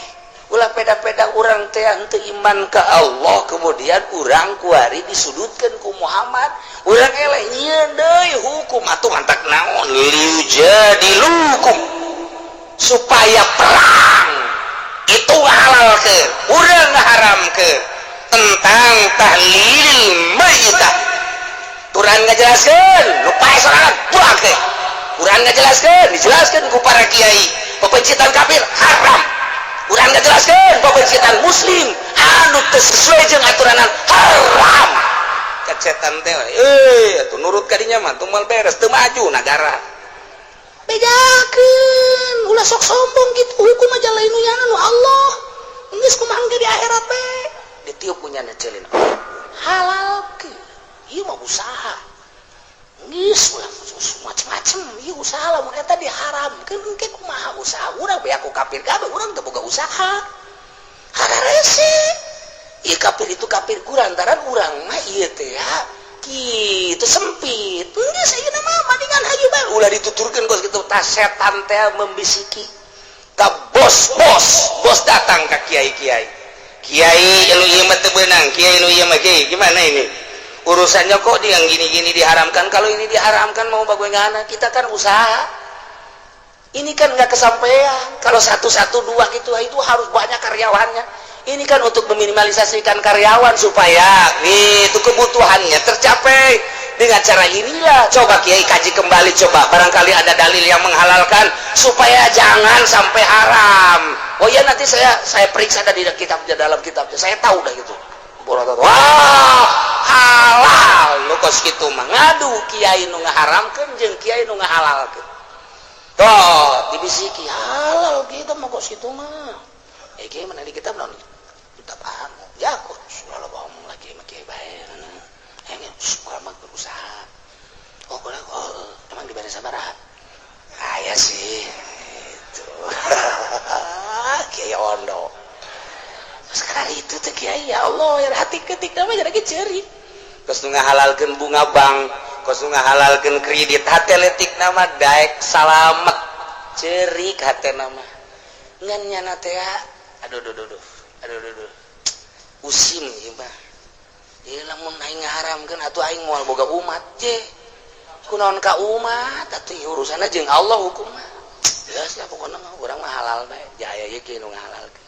ulah peda-peda urang teh henteu iman ke Allah, kemudian urang kuari disudutkan ku Muhammad, urang eleh. Nyieun deui hukum atuh. Mantak naon? Liyujadilukum, supaya perang itu halal ke urang haram ke tentang tahlil maitah. Quran ngajelaskeun, lupa sorangan buang ke Quran ngajelaskeun, dijelaskeun ku para kiai, pepencitan kafir haram. Quran ngajelaskeun pepencitan muslim anu teu sesuai jeung aturanan haram. Cek setan teh, eh, atuh nurut ka dinya mah tuh moal beres, teu maju nagara. Bejakeun, ulah sok sombong gitu. Hukum aja lain nu nyana nu Allah, geus kumaha di akhirat we. Ditiup punya ceulina. Halalkeun, ieu mah usaha, geus ulah macem-macem, ieu usaha. Lamun eta diharamkeun, engke kumaha usaha urang? Beak ku kafir kabeh, urang teu boga usaha, hararese. Ieu kafir itu kafir ku lantaran urang mah ieu teh ya gitu sempit. Geus, ayeuna mah mendingan hayu bae, ulah dituturkeun kos kitu. Tas setan teh membisiki ka bos-bos, bos datang ka kiai-kiai, kiai nu ieu mah teu beunang, kiai nu ieu mah. Kiai, gimana ini urusannya? Kok dia yang gini-gini diharamkan? Kalau ini diharamkan mau bagaimana kita? Kan usaha ini kan nggak kesampaian. Kalau satu satu dua gitu, itu harus banyak karyawannya. Ini kan untuk meminimalisasikan karyawan supaya itu kebutuhannya tercapai dengan cara inilah. Coba kiai kaji kembali, coba barangkali ada dalil yang menghalalkan supaya jangan sampai haram. Oh ya, nanti saya periksa dari kitabnya, dalam kitabnya saya tahu dah. Itu bos. Porotot wah halal nu kos kitu mah ngadu kiai nu ngaharamkeun jeung kiai nu ngahalalkeun. Toh dibisiki halal kitu mah kos kitu mah. Eh kiai mana di kitab naon? Kitab anu. Ya kok selalu ngomong lagi mah kiai bae. Eh urang mah berusaha. Oh, kurang, oh, emang diberi sabaraha? Aya sih itu. Kiai ondo. Sekarang itu teh kiai ya Allah ya hati ketik nama jadi ceri. Kos nu ngahalalkeun bunga bank, kos nu ngahalalkeun kredit, hate letik nama daek salamet. Cerik hate nama. Ngan nyana teh aduh aduh aduh. Aduh aduh aduh. Usim ieu mah. Ieu lamun aing ngaharamkeun atuh aing moal boga umat je. Kunaon ka umat atuh urusanna jeung Allah hukum mah. Geus lah pokona mah urang mah halal bae. Jaya ieu kieu nu ngahalalkeun.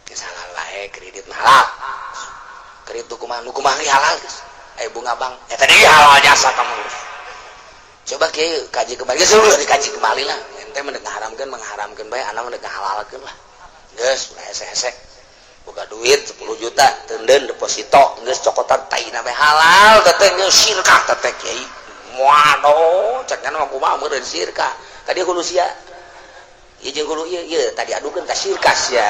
Geus halal bae kredit mah halal. Kredit kumaha nu kumaha halal geus. Eh bunga bank eta deui halal jasa kamu. Coba kieu kaji kembali geus ulah dikaji kembali lah. Ente mah ngaharamkeun mengharamkeun bae ana mah ngahalalkeun lah. Geus hese-hese. Buka duit 10 juta teunden deposito geus cokotan taina bae halal teh geus sirkah teh kiai. Waduh, ceknya mah kumaha meureun sirka. Tadi hulu sia. Ieu jeung hulu ieu, ieu tadi adukeun ka sirkas ya.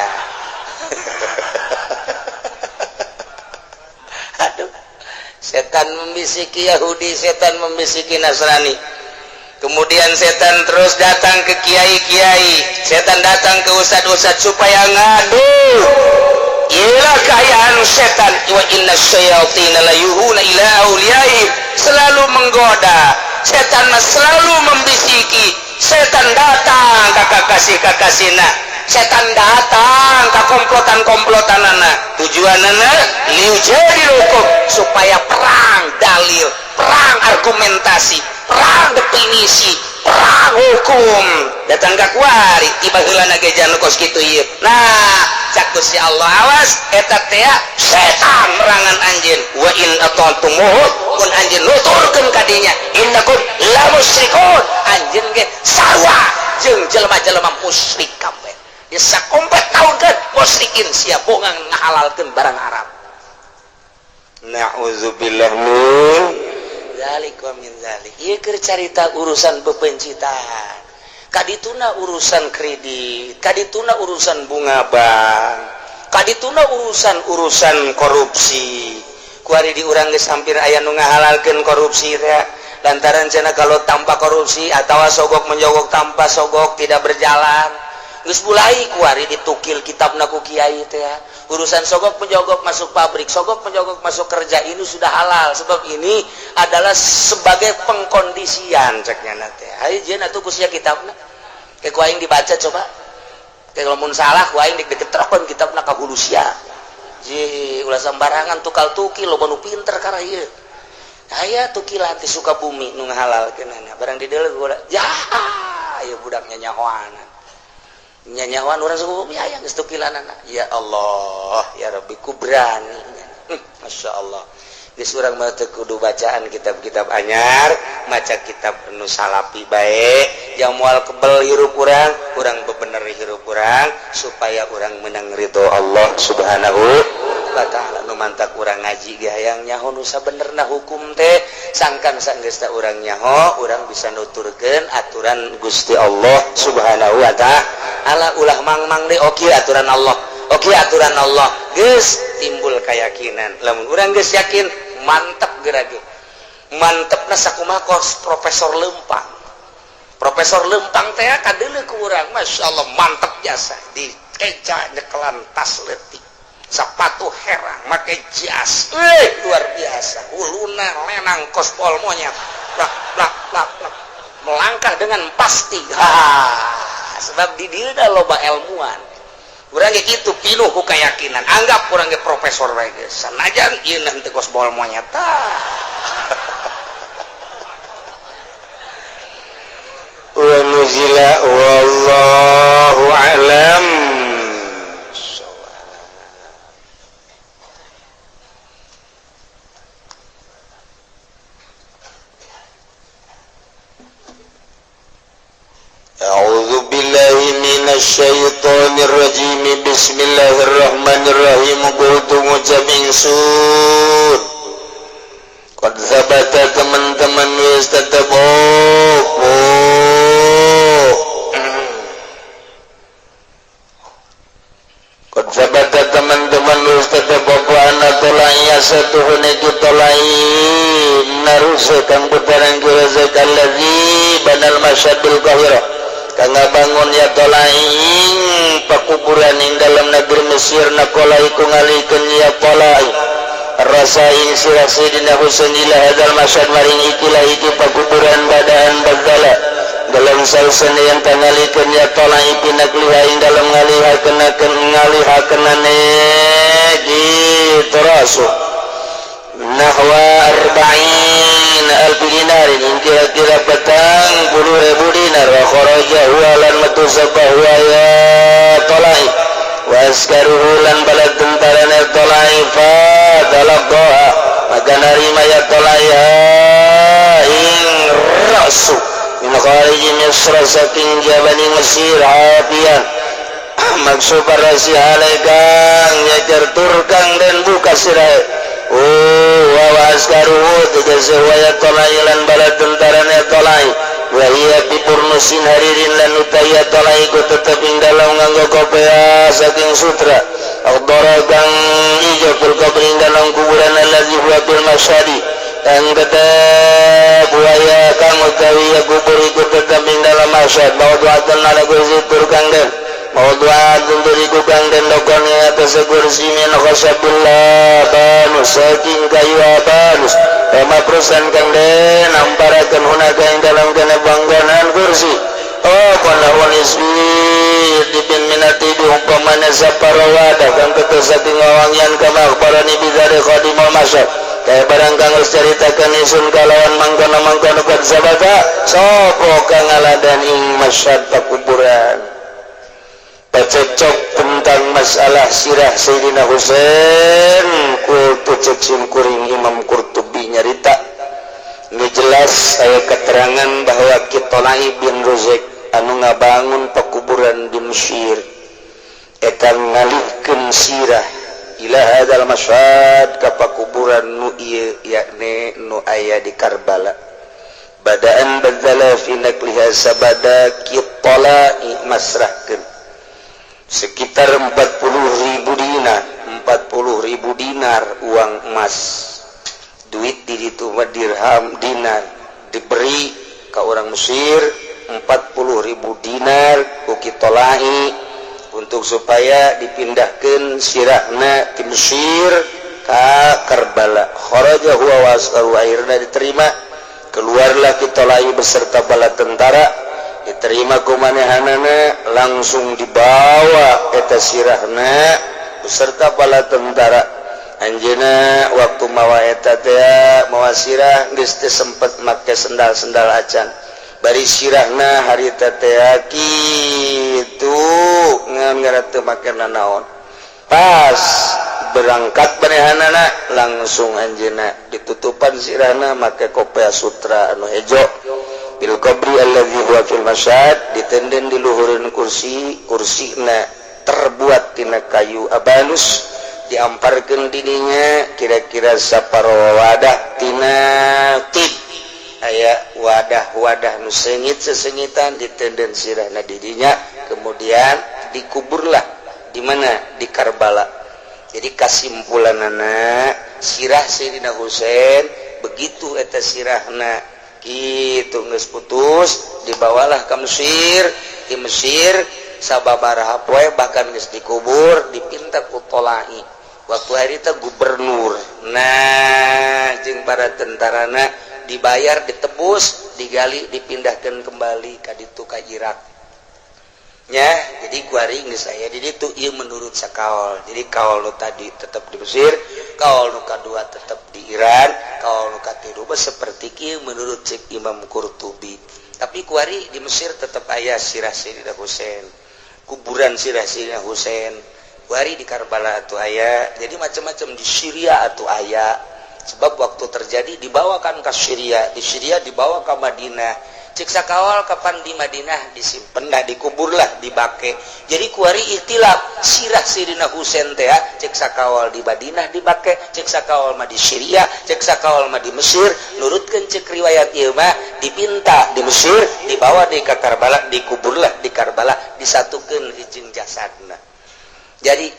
Aduh. Setan membisiki Yahudi, setan membisiki Nasrani. Kemudian setan terus datang ke kiai-kiai, setan datang ke ustad-ustad supaya ngadu. Ialah keayaan setan. Wa inna syayatina la yuhuna ila awliyaihim. Selalu menggoda. Setan selalu membisiki. Setan datang ka kakasih-kakasihna. Setan datang ka komplotan-komplotanana. Tujuanana liujadilukum, supaya perang dalil, perang argumentasi, perang definisi, perang hukum. Datang ka kuari tiba heula ge jan kos kitu ieu. Nah, cak Gusti Allah awas eta teh setan merangan anjeun. Wa in ata'tumuhu kun anjeun nuturkeun ka dinya innakum la musyrikun. Anjeun ge sarua jeung jelema-jelema musyrik kabeh. Di sakompet taunkeun musyrikin sia bongang ngahalalkeun barang haram. Na'udzubillah min dzalik wa min dzalik. Ieu keur carita urusan bebencitan. Kadituna urusan kredit, kadituna urusan bunga bank, kadituna urusan-urusan korupsi. Kuari di urang geus hampir aya nu ngahalalkeun korupsi teh. Lantaran cenah kalau tanpa korupsi atawa sogok menjogok tanpa sogok tidak berjalan. Geus mulai kuari ditukil kitabna ku kiai teh. Urusan sogok menjogok masuk pabrik, sogok menjogok masuk kerja ini sudah halal sebab ini adalah sebagai pengkondisian ceknya teh. Hayu jeung atuh ku sia kitabna. Ke ku aing dibaca coba. Ke lamun salah ku aing diketrokeun kitabna ka hulu sia. Ji ulah sembarangan tukal tukil loba nu pinter karena ieu. Aya tukilan ti Sukabumi nu ngahalalkeunana. Barang di deuleu gua ya ieu budaknya nyahoanan. Nyanyawan orang Sukabumi aya geus tukilanana. Ya Allah, ya Rabbi ku berani. Masya Allah. Geus urang mah teu kudu bacaan kitab-kitab anyar, maca kitab nu salapi bae, jang moal kebel hirup urang, urang bebener hirup urang supaya urang menang ridho Allah Subhanahu wa taala. Nu mantak urang ngaji ge hayang nyaho nu sabenerna hukum teh, sangkan sanggeusna urang nyaho, urang bisa nuturkeun aturan Gusti Allah Subhanahu wa taala. Ulah mang-mang deui oke aturan Allah. Oke aturan Allah. Geus timbul keyakinan. Lamun urang geus yakin, mantep geura ge. Mantepna sakumaha kos Profesor Lempang. Profesor Lempang teh kadeuleu ku urang, masyaallah mantep jasa. Di keja nyekelan tas leutik. Sepatu herang, make jas. Luar biasa. Huluna lenang kos pol monyet. Plak plak plak plak. Melangkah dengan pasti. Ha, sebab di dirinya loba ilmuwan. Urang ge kitu pinuh ku keyakinan. Anggap urang ge profesor bae geus. Sanajan ieu teu kos bol monyet. Wa nuzila wallahu a'lam. A'udzu billahi minasy Minasyaitonirrajim. Bismillahirrahmanirrahim. Qultu ngucap ingsun, qad sabata teman-teman wis tetep opo. Qad sabata teman-teman wis tetep opo anna tolai satuhune kitolai naruse kang putaran kira allazi banal masyadul qahirah kang ngabangun ya tolai pakuburan ing dalam negeri Mesir nakola iku ngalikeun ya tolai rasa ing sirah Sayyidina Husain ila hadzal masyad maring ikilah iki pakuburan badaan bagdala dalam salsana yang tangalikeun ya tolai pinakliha ing dalam ngalihakeun ngalihakeunane kitu rasul nahwa arba'in alfi dinarin ing kira-kira 40.000 dinar. Wa kharaja huwa lan metu sapa huwa ya tolai wa askaruhu lan balad tentarane tolai fa talaqaha maka narima ya tolai ing rasu min khariji Misra saking jabani Mesir afian maksud rasi halegang nyecer turkang dan buka sirai. Oh wa askaruhu tegese wa ya tolai lan balad tentarane tolai wa hiya bi burnusin haririn lan utaya tolai ku tetep ing dalam nganggo kopea saking sutra akdara kang ijo fil qabri ing dalam kuburan allazi huwa fil masyadi kang tetep waya kang utawi ya kubur iku tetep ing dalam masyad mawdu'atan ala kursi tur kang den mawdu'atun tur iku kang den dokon ing atas kursi min khasabillah banus saking kayu abanus pamaprosan kang den amparakeun hunaka ing dalam kana panggonan kursi. Oh kono ismi dibin minati umpamane saparo wadah kang tetes saking wawangian kama akhbarani bidzari khadimul masyad kaya barang kang geus caritakeun ingsun kalawan mangkono-mangkono kad sabata sapa kang ngaladan ing masyad pakuburan. Pacecok tentang masalah sirah Sayyidina Husain kultu cek simkuring Imam Qurtubi nyarita ini jelas aya keterangan bahwa Kitolai bin Ruzek anu ngabangun pekuburan di Mesir eta ngalihkeun sirah ila hadzal masyhad ka pakuburan nu ieu yakni nu aya di Karbala badaan badzala fi nakliha sabada Kitolai masrahkeun sekitar 40.000 dinar, 40.000 dinar uang emas duit di ditu mah dirham dinar diberi ke orang Mesir 40.000 dinar ku Kitolai untuk supaya dipindahkan sirahna ti Mesir ka Karbala. Kharaja huwa wa ashabu akhirna diterima, keluarlah Kitolai beserta bala tentara diterima ku manehanana langsung dibawa eta sirahna beserta bala tentara. Anjeunna waktu mawa eta teh mawa sirah geus teu sempet make sendal-sendal acan bari sirahna harita teh kitu ngan gara teu make nanaon. Pas berangkat manehanana langsung anjeunna ditutupan sirahna make kopea sutra anu hejo bil qabri allazi huwa fil masyad ditenden di luhureun kursi, kursina terbuat tina kayu abanus diamparkeun didinya kira-kira saparo wadah tina tip aya wadah-wadah nu seungit sesengitan ditenden sirahna didinya kemudian dikuburlah di mana di Karbala. Jadi kasimpulanana sirah Sayyidina Husain begitu eta sirahna kitu geus putus dibawalah ke Mesir, di Mesir sababaraha poe bahkan geus dikubur dipinta ku Tolai waktu hari itu gubernur nah jeung para tentarana dibayar ditebus digali dipindahkan kembali ka ditu ka Irak nya. Jadi kuari geus aya di ditu ieu menurut sakaol. Jadi kaol nu tadi tetap di Mesir, kaol nu kadua tetap di Iran, kaol nu katilu seperti kieu menurut cek Imam Qurtubi. Tapi kuari di Mesir tetap aya sirah Sayyidina Husain, kuburan sirah Sayyidina Husain. Kuari di Karbala atuh aya, jadi macam-macam di Syria atuh aya. Sebab waktu terjadi dibawakan ke Syria, di Syria dibawa ke Madinah. Cek sakawal, kapan di Madinah disimpen dah, dikuburlah di Baqi. Jadi kuari ikhtilaf sirah Sayyidina Husain teh. Cek sakawal di Madinah di Baqi, cek sakawal mah di Syria, cek sakawal mah di Mesir. Nurutkeun cek riwayat ieu mah dipinta di Mesir, dibawa di ke Karbala, dikuburlah di Karbala, disatukeun jeung jasadna. Jadi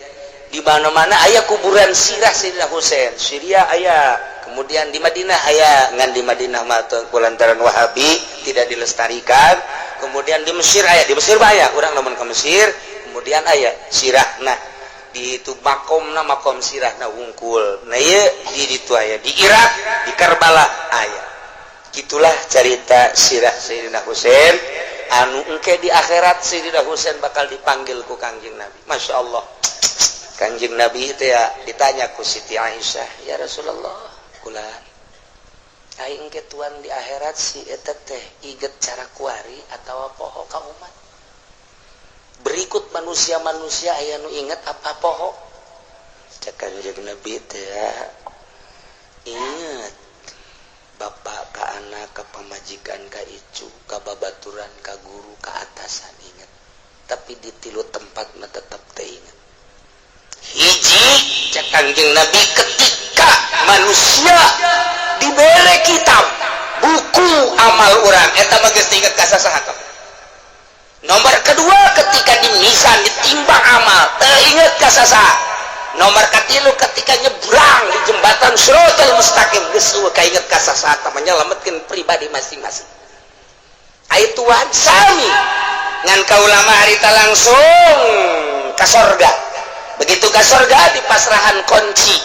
di mana-mana aya kuburan sirah Sayyidina Husain. Syria aya, kemudian di Madinah aya, ngan di Madinah mah lantaran Wahabi tidak dilestarikan. Kemudian di Mesir aya, di Mesir aya, urang lamun ke Mesir kemudian aya sirahna di itu makomna, makom sirahna wungkul. Nah, ieu di ditu aya, di Irak, di Karbala aya. Gitulah cerita sirah Sayyidina Husain anu engke di akhirat Sayyidina Husain bakal dipanggil ku Kangjeng Nabi. Masya Allah, Kangjeng Nabi itu ya ditanya ku Siti Aisyah, "Ya Rasulullah, kula aing ke tuan di akhirat si eta teh inget cara kuari atau poho ka umat berikut manusia-manusia, aya nu inget apa poho?" Cek Kanjeng Nabi teh ya, "Inget bapak ka anak, ka pamajikan, ka icu, ka babaturan, ka guru, ka atasan inget, tapi di tilu tempat mah tetap teh inget." Hiji, cek Kanjeng Nabi, ketika manusia diberi kitab buku amal orang, eta mah geus inget ka sasaha. Nomor kedua, ketika di mizan, ditimbang amal, teu inget ka sasaha. Nomor katilu, ketika nyebrang di jembatan Shiratal Mustaqim, geus euweuh kainget ka sasaha, menyelamatkan pribadi masing-masing. Ai Tuhan sami, ngan kaula mah harita langsung ka sorga. Begitu ka sorga dipasrahan kunci,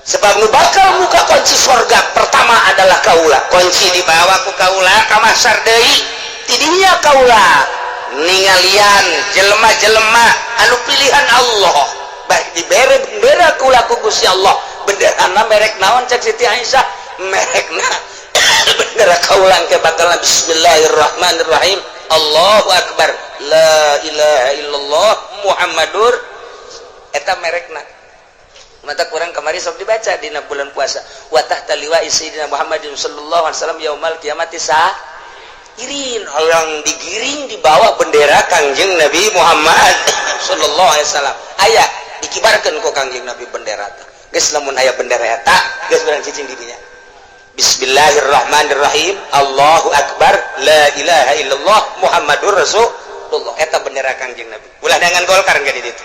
sebab nu bakal muka kunci sorga pertama adalah kaula. Kunci dibawa ku kaula ka mahsyar deui. Tidinya kaula ningalian jelema-jelema anu pilihan Allah, baik dibere bendera kula ku Gusti Allah. Bendera merek naon? Cek Siti Aisyah, merekna bendera kaula ke bakal Bismillahirrahmanirrahim, Allahu Akbar, la ilaha illallah, Muhammadur. Eta merekna mata kurang kemari sok dibaca dina bulan puasa, wa tahta liwa'i sayyidina Muhammadin sallallahu alaihi wasallam yaumal kiamati sa'irin, orang digiring di bawah bendera Kangjeng Nabi Muhammad sallallahu alaihi wasallam. Aya dikibarkeun ku Kangjeng Nabi bendera teh. Geus, lamun aya bendera eta geus urang cicing di dinya, Bismillahirrahmanirrahim, Allahu Akbar, la ilaha illallah, Muhammadur Rasulullah. Eta bendera Kangjeng Nabi. Ulah dengan Golkar enggak di ditu,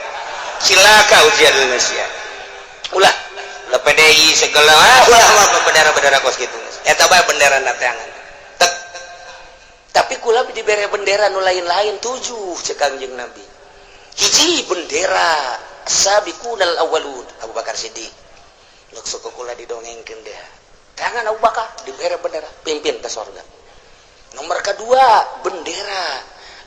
cilaka ujian Indonesia. Ulah, ulah PDI segala, ah, ulah mah bendera-bendera kos gitu. Eta bae bendera tangan tek. Tapi kula dibere bendera nu lain-lain tujuh, cek Kangjeng Nabi. Hiji, bendera sabiqunal awwalun, Abu Bakar Siddiq. Lek suku kula didongengkeun deh tangan Abu Bakar dibere bendera pimpin ke sorga. Nomor kedua, bendera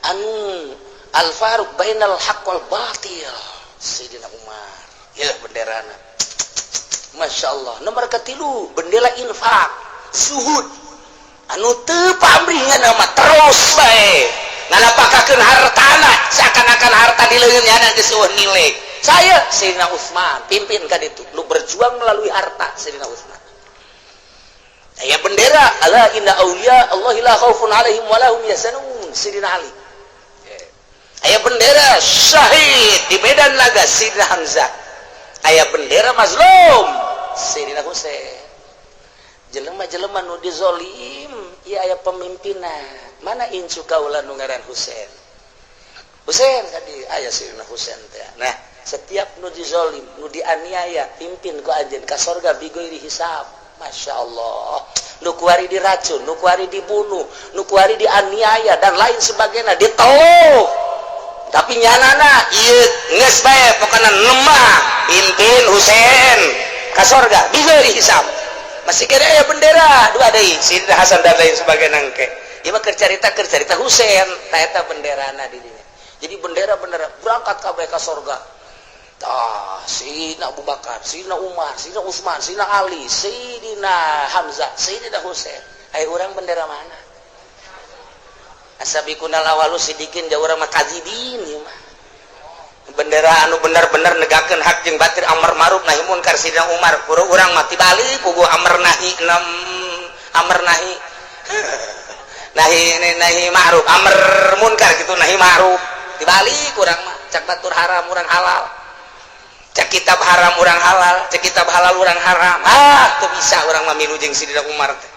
anu al faruq bainal haqq wal batil, Sayyidina Umar ya benderana, Masya Allah. Nomor ketilu, bendera infak, zuhud, anu teu pamrih nama terus bae nganapakakeun hartana seakan-akan harta di leungeun geus euweuh nilai. Saya Sayyidina Utsman pimpin kan itu nu berjuang melalui harta, Sayyidina Utsman. Aya bendera ala inna auliya Allah la khaufun alaihim wa lahum yahzanun, Sayyidina Ali. Aya bendera syahid di medan laga, Sayyidina Hamzah. Aya bendera mazlum, Sayyidina Husain, jelema-jelema nu dizolim. Ieu aya pemimpinna. Mana incu kaula nu ngaran Husain? Husain tadi aya Sayyidina Husain teh. Nah, setiap nu dizolim, nu dianiaya, pimpin ku anjeun ka sorga bighairi hisab. Masya Allah, nu kuari diracun, nu kuari dibunuh, nu kuari dianiaya dan lain sebagainya, diteluh, tapi nyanana ieu geus bae pokona lemah, pimpin Husain ka sorga bighairi hisab. Masih kira aya bendera dua deui, Sayyidina Hasan dan lain sebagainya. Engke ieu mah keur carita, keur carita Husain. Tah, eta benderana di dinya. Jadi bendera-bendera berangkat kabeh ka sorga. Tah, Sayyidina Abu Bakar, Sayyidina Umar, Sayyidina Utsman, Sayyidina Ali, Sayyidina Hamzah, Sayyidina Husain. Ayo, urang bendera mana? Asabiqunal awalu sidikin, jauh urang mah kadzibin ieu mah. Bendera anu bener-bener negakeun hak jeung batil, amar ma'ruf nahi munkar, Sayyidina Umar. Kudu urang mah tibalik, kudu amar nahi enam amar nahi. Nahi nahi ma'ruf amr munkar gitu, nahi ma'ruf dibalik urang mah. Cak batur haram urang halal, cak kitab haram urang halal, cak kitab halal urang haram. Ah, teu bisa urang mah milu jeung Sidina Umar teh.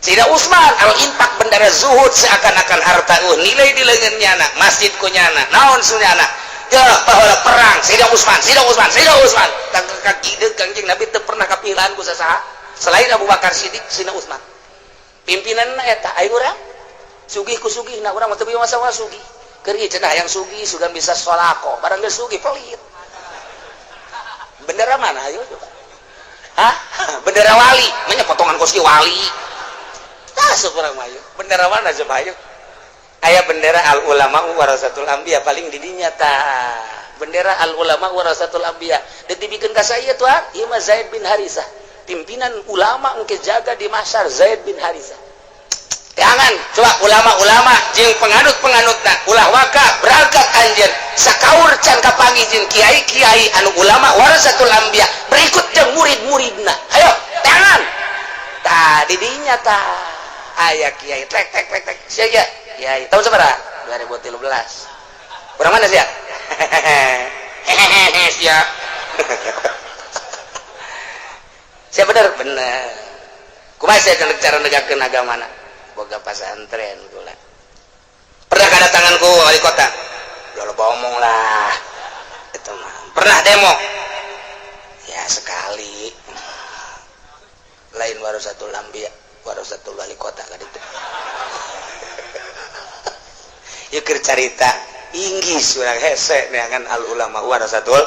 Sidina Utsman al infak bendera zuhud, seakan-akan harta nilai di leungeun nyana, masjid ku nyana, naon sunyana. Ya, baheula perang Sidina Utsman, Sidina Utsman, Sidina Utsman. Tang kaki Kangjeng Nabi teu pernah kapilihan ku sasaha selain Abu Bakar Siddiq, Sidina Utsman. Pimpinan eta ayo urang sugih ku sugih, nah urang mah teu masa sugih. Keur ieu cenah yang sugih sugan bisa sholako, barang geus sugih pelit. Bendera mana ayo coba? Hah? Bendera wali, manya potongan koski wali. Tah urang mah ayo. Bendera mana coba ayo? Aya bendera al ulama warasatul anbiya paling didinya tah. Bendera al ulama warasatul anbiya. Deuk dibikeun ka saya tuan, ieu mah Zaid bin Harisah. Pimpinan ulama engke jaga di mahsyar Zaid bin Harisah. Jangan coba ulama-ulama jeung penganut-penganutna ulah waka berangkat anjeun sakaur can kapanggih jeung kiai-kiai anu ulama warasatul anbiya berikut jeung murid-muridna. Ayo, jangan. Tah didinya tah aya kiai trek trek trek trek sia ya. Kiai tahun sabaraha? 2013. Urang mana sia? Hehehe sia. Sia bener bener. Kumaha sia cara negakeun agamana? Boga pasantren kula. Pernah kedatangan ku wali kota? Udah ngomong lah. Itu mah. Pernah demo? Ya sekali. Lain warasatul anbiya, warasatul wali kota kan itu. Ya keur carita Inggris urang hese neangan al ulama warasatul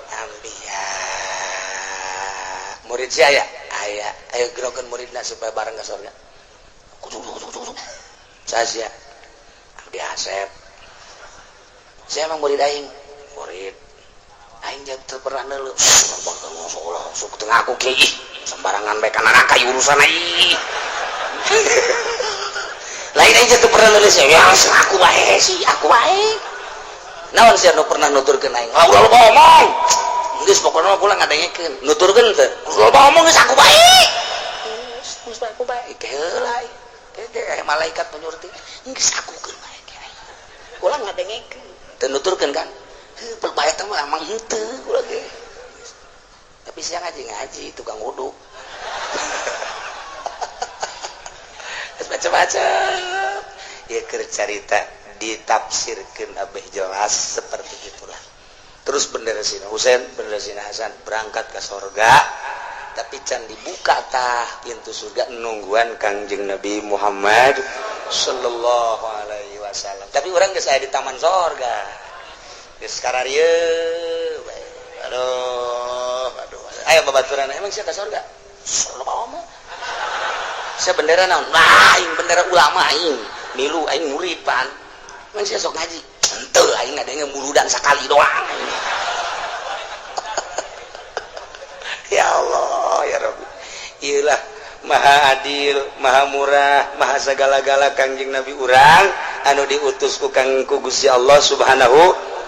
anbiya. Murid sia aya? Aya. Ayo gerokeun muridna supaya bareng ka surga. Saya Abdi Asep, saya emang murid aing, murid aing jangan teu pernah neuleuh sok teu ngaku kiai, ih sembarangan bae ka neraka urusan aing. Lain aing teu pernah neuleuh ya aku wae sih, aku wae. Naon sia nu pernah nuturkeun aing? Ah ulah ngomong. Geus pokona mah kula ngadengekeun. Nuturkeun teu? Ulah ngomong geus aku wae. Geus aku bae heula. Kayak malaikat penyurti geus akukeun bae kiai. Kula ngadengekeun. Teu nuturkeun kan? Heuh bae teh mah emang henteu kula ge. Tapi sia ngaji-ngaji tukang wudhu. Geus macam-macam. Ya keur carita ditafsirkeun abeh jelas seperti itulah. Terus bendera Sina Husain, bendera Sina Hasan berangkat ke sorga, tapi can dibuka tah pintu surga nungguan Kangjeng Nabi Muhammad sallallahu alaihi wasallam. Tapi urang geus aya di taman sorga. Geus kararieu bae. Aduh, aduh. Aya babaturan emang sia ka sorga? Sallallahu. Sia bendera naon? Wah, aing bendera ulama aing. Milu aing murid pan. Emang sia sok ngaji? Henteu aing ngadenge muludan sakali doang. Ya Allah, ya Rabbi. Iyalah maha adil, maha murah, maha segala-gala Kangjeng Nabi urang anu diutus ku Kang ku Gusti Allah Subhanahu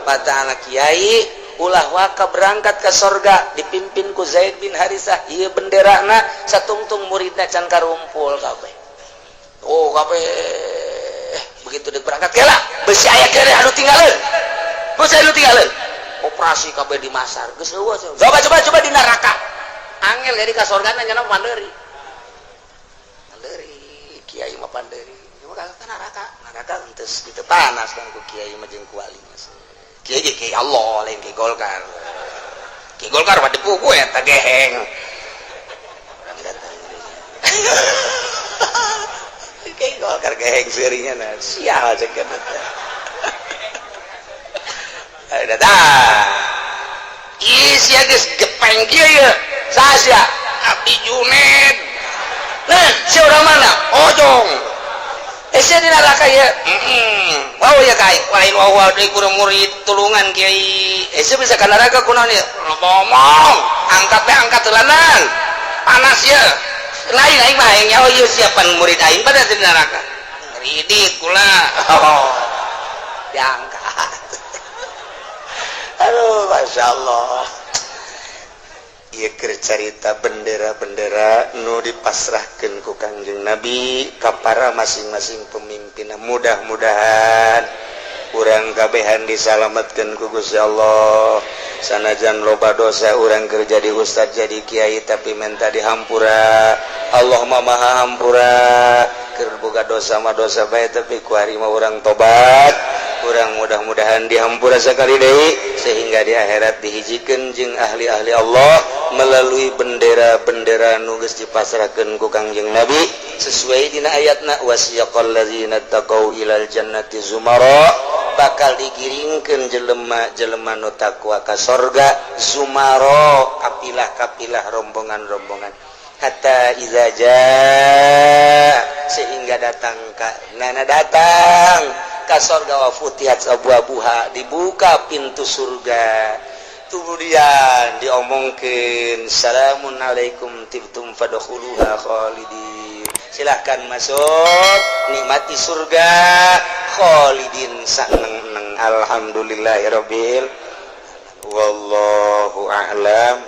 wa taala. Kiai ulah waka berangkat ke sorga dipimpin ku Zaid bin Harisah, ieu benderana satungtung muridna can karumpul kabeh. Oh kabeh begitu dek berangkat kela besi aya keneh anu tinggalin. Besi anu tinggalin. Operasi kabeh di masar geus eueuh. Coba coba coba di neraka. Angel jadi ka sorgana nya mandiri. Mandiri kiai mah panderi. Coba ka neraka, neraka henteu kitu panas kan ku kiai mah jeung ku wali mah. Kiai ge kiai Allah lain kiai Golkar. Kiai Golkar mah dipugu eta geheng. Urang datang. Kiai Golkar geheng seurinya nah sial cek eta. Ada dah. Ih sia geus gepeng kieu ye. Saha sia? Abdi Juned. Nah, sia urang mana? Ojong. Eh sia di neraka ye. Heeh. Wow ya kai, lain wow wow deui kurang murid tulungan kiai. Eh sia bisa ka neraka kunaon ieu? Ngomong. Angkat teh angkat telanan. Panas ye. Lain aing mah aing nyaho ieu siapan murid aing pada di neraka. Ngridit kula. Oh. Diangkat. Aduh, Masya Allah. Ieu keur carita bendera-bendera nu dipasrahkeun ku Kangjeng Nabi ka para masing-masing pemimpin. Mudah-mudahan urang kabehan disalamatkan ku Gusti Allah. Sanajan loba dosa urang kerja di ustad, jadi kiai, tapi minta dihampura. Allah mah Maha hampura. Keur boga dosa mah dosa bae, tapi ku ari mah urang tobat, urang mudah-mudahan dihampura sekali deui sehingga di akhirat dihijikeun jeung ahli-ahli Allah melalui bendera-bendera nu geus dipasrahkeun ku Kangjeng Nabi sesuai dina ayatna, wasiyaqal ladzina taqau ilal jannati zumara, bakal digiringkeun jelema-jelema nu takwa ka sorga, zumaro, kapilah-kapilah, rombongan-rombongan, hatta iza jaa, sehingga datang ka nana, datang ka sorga, wa futihat abwabuha, dibuka pintu surga, kemudian diomongkeun, "Salamun alaikum tibtum fadkhuluha khalidin." Silahkan masuk, nikmati surga, khalidin, saneng. Alhamdulillahirabbil, wallahu a'lam.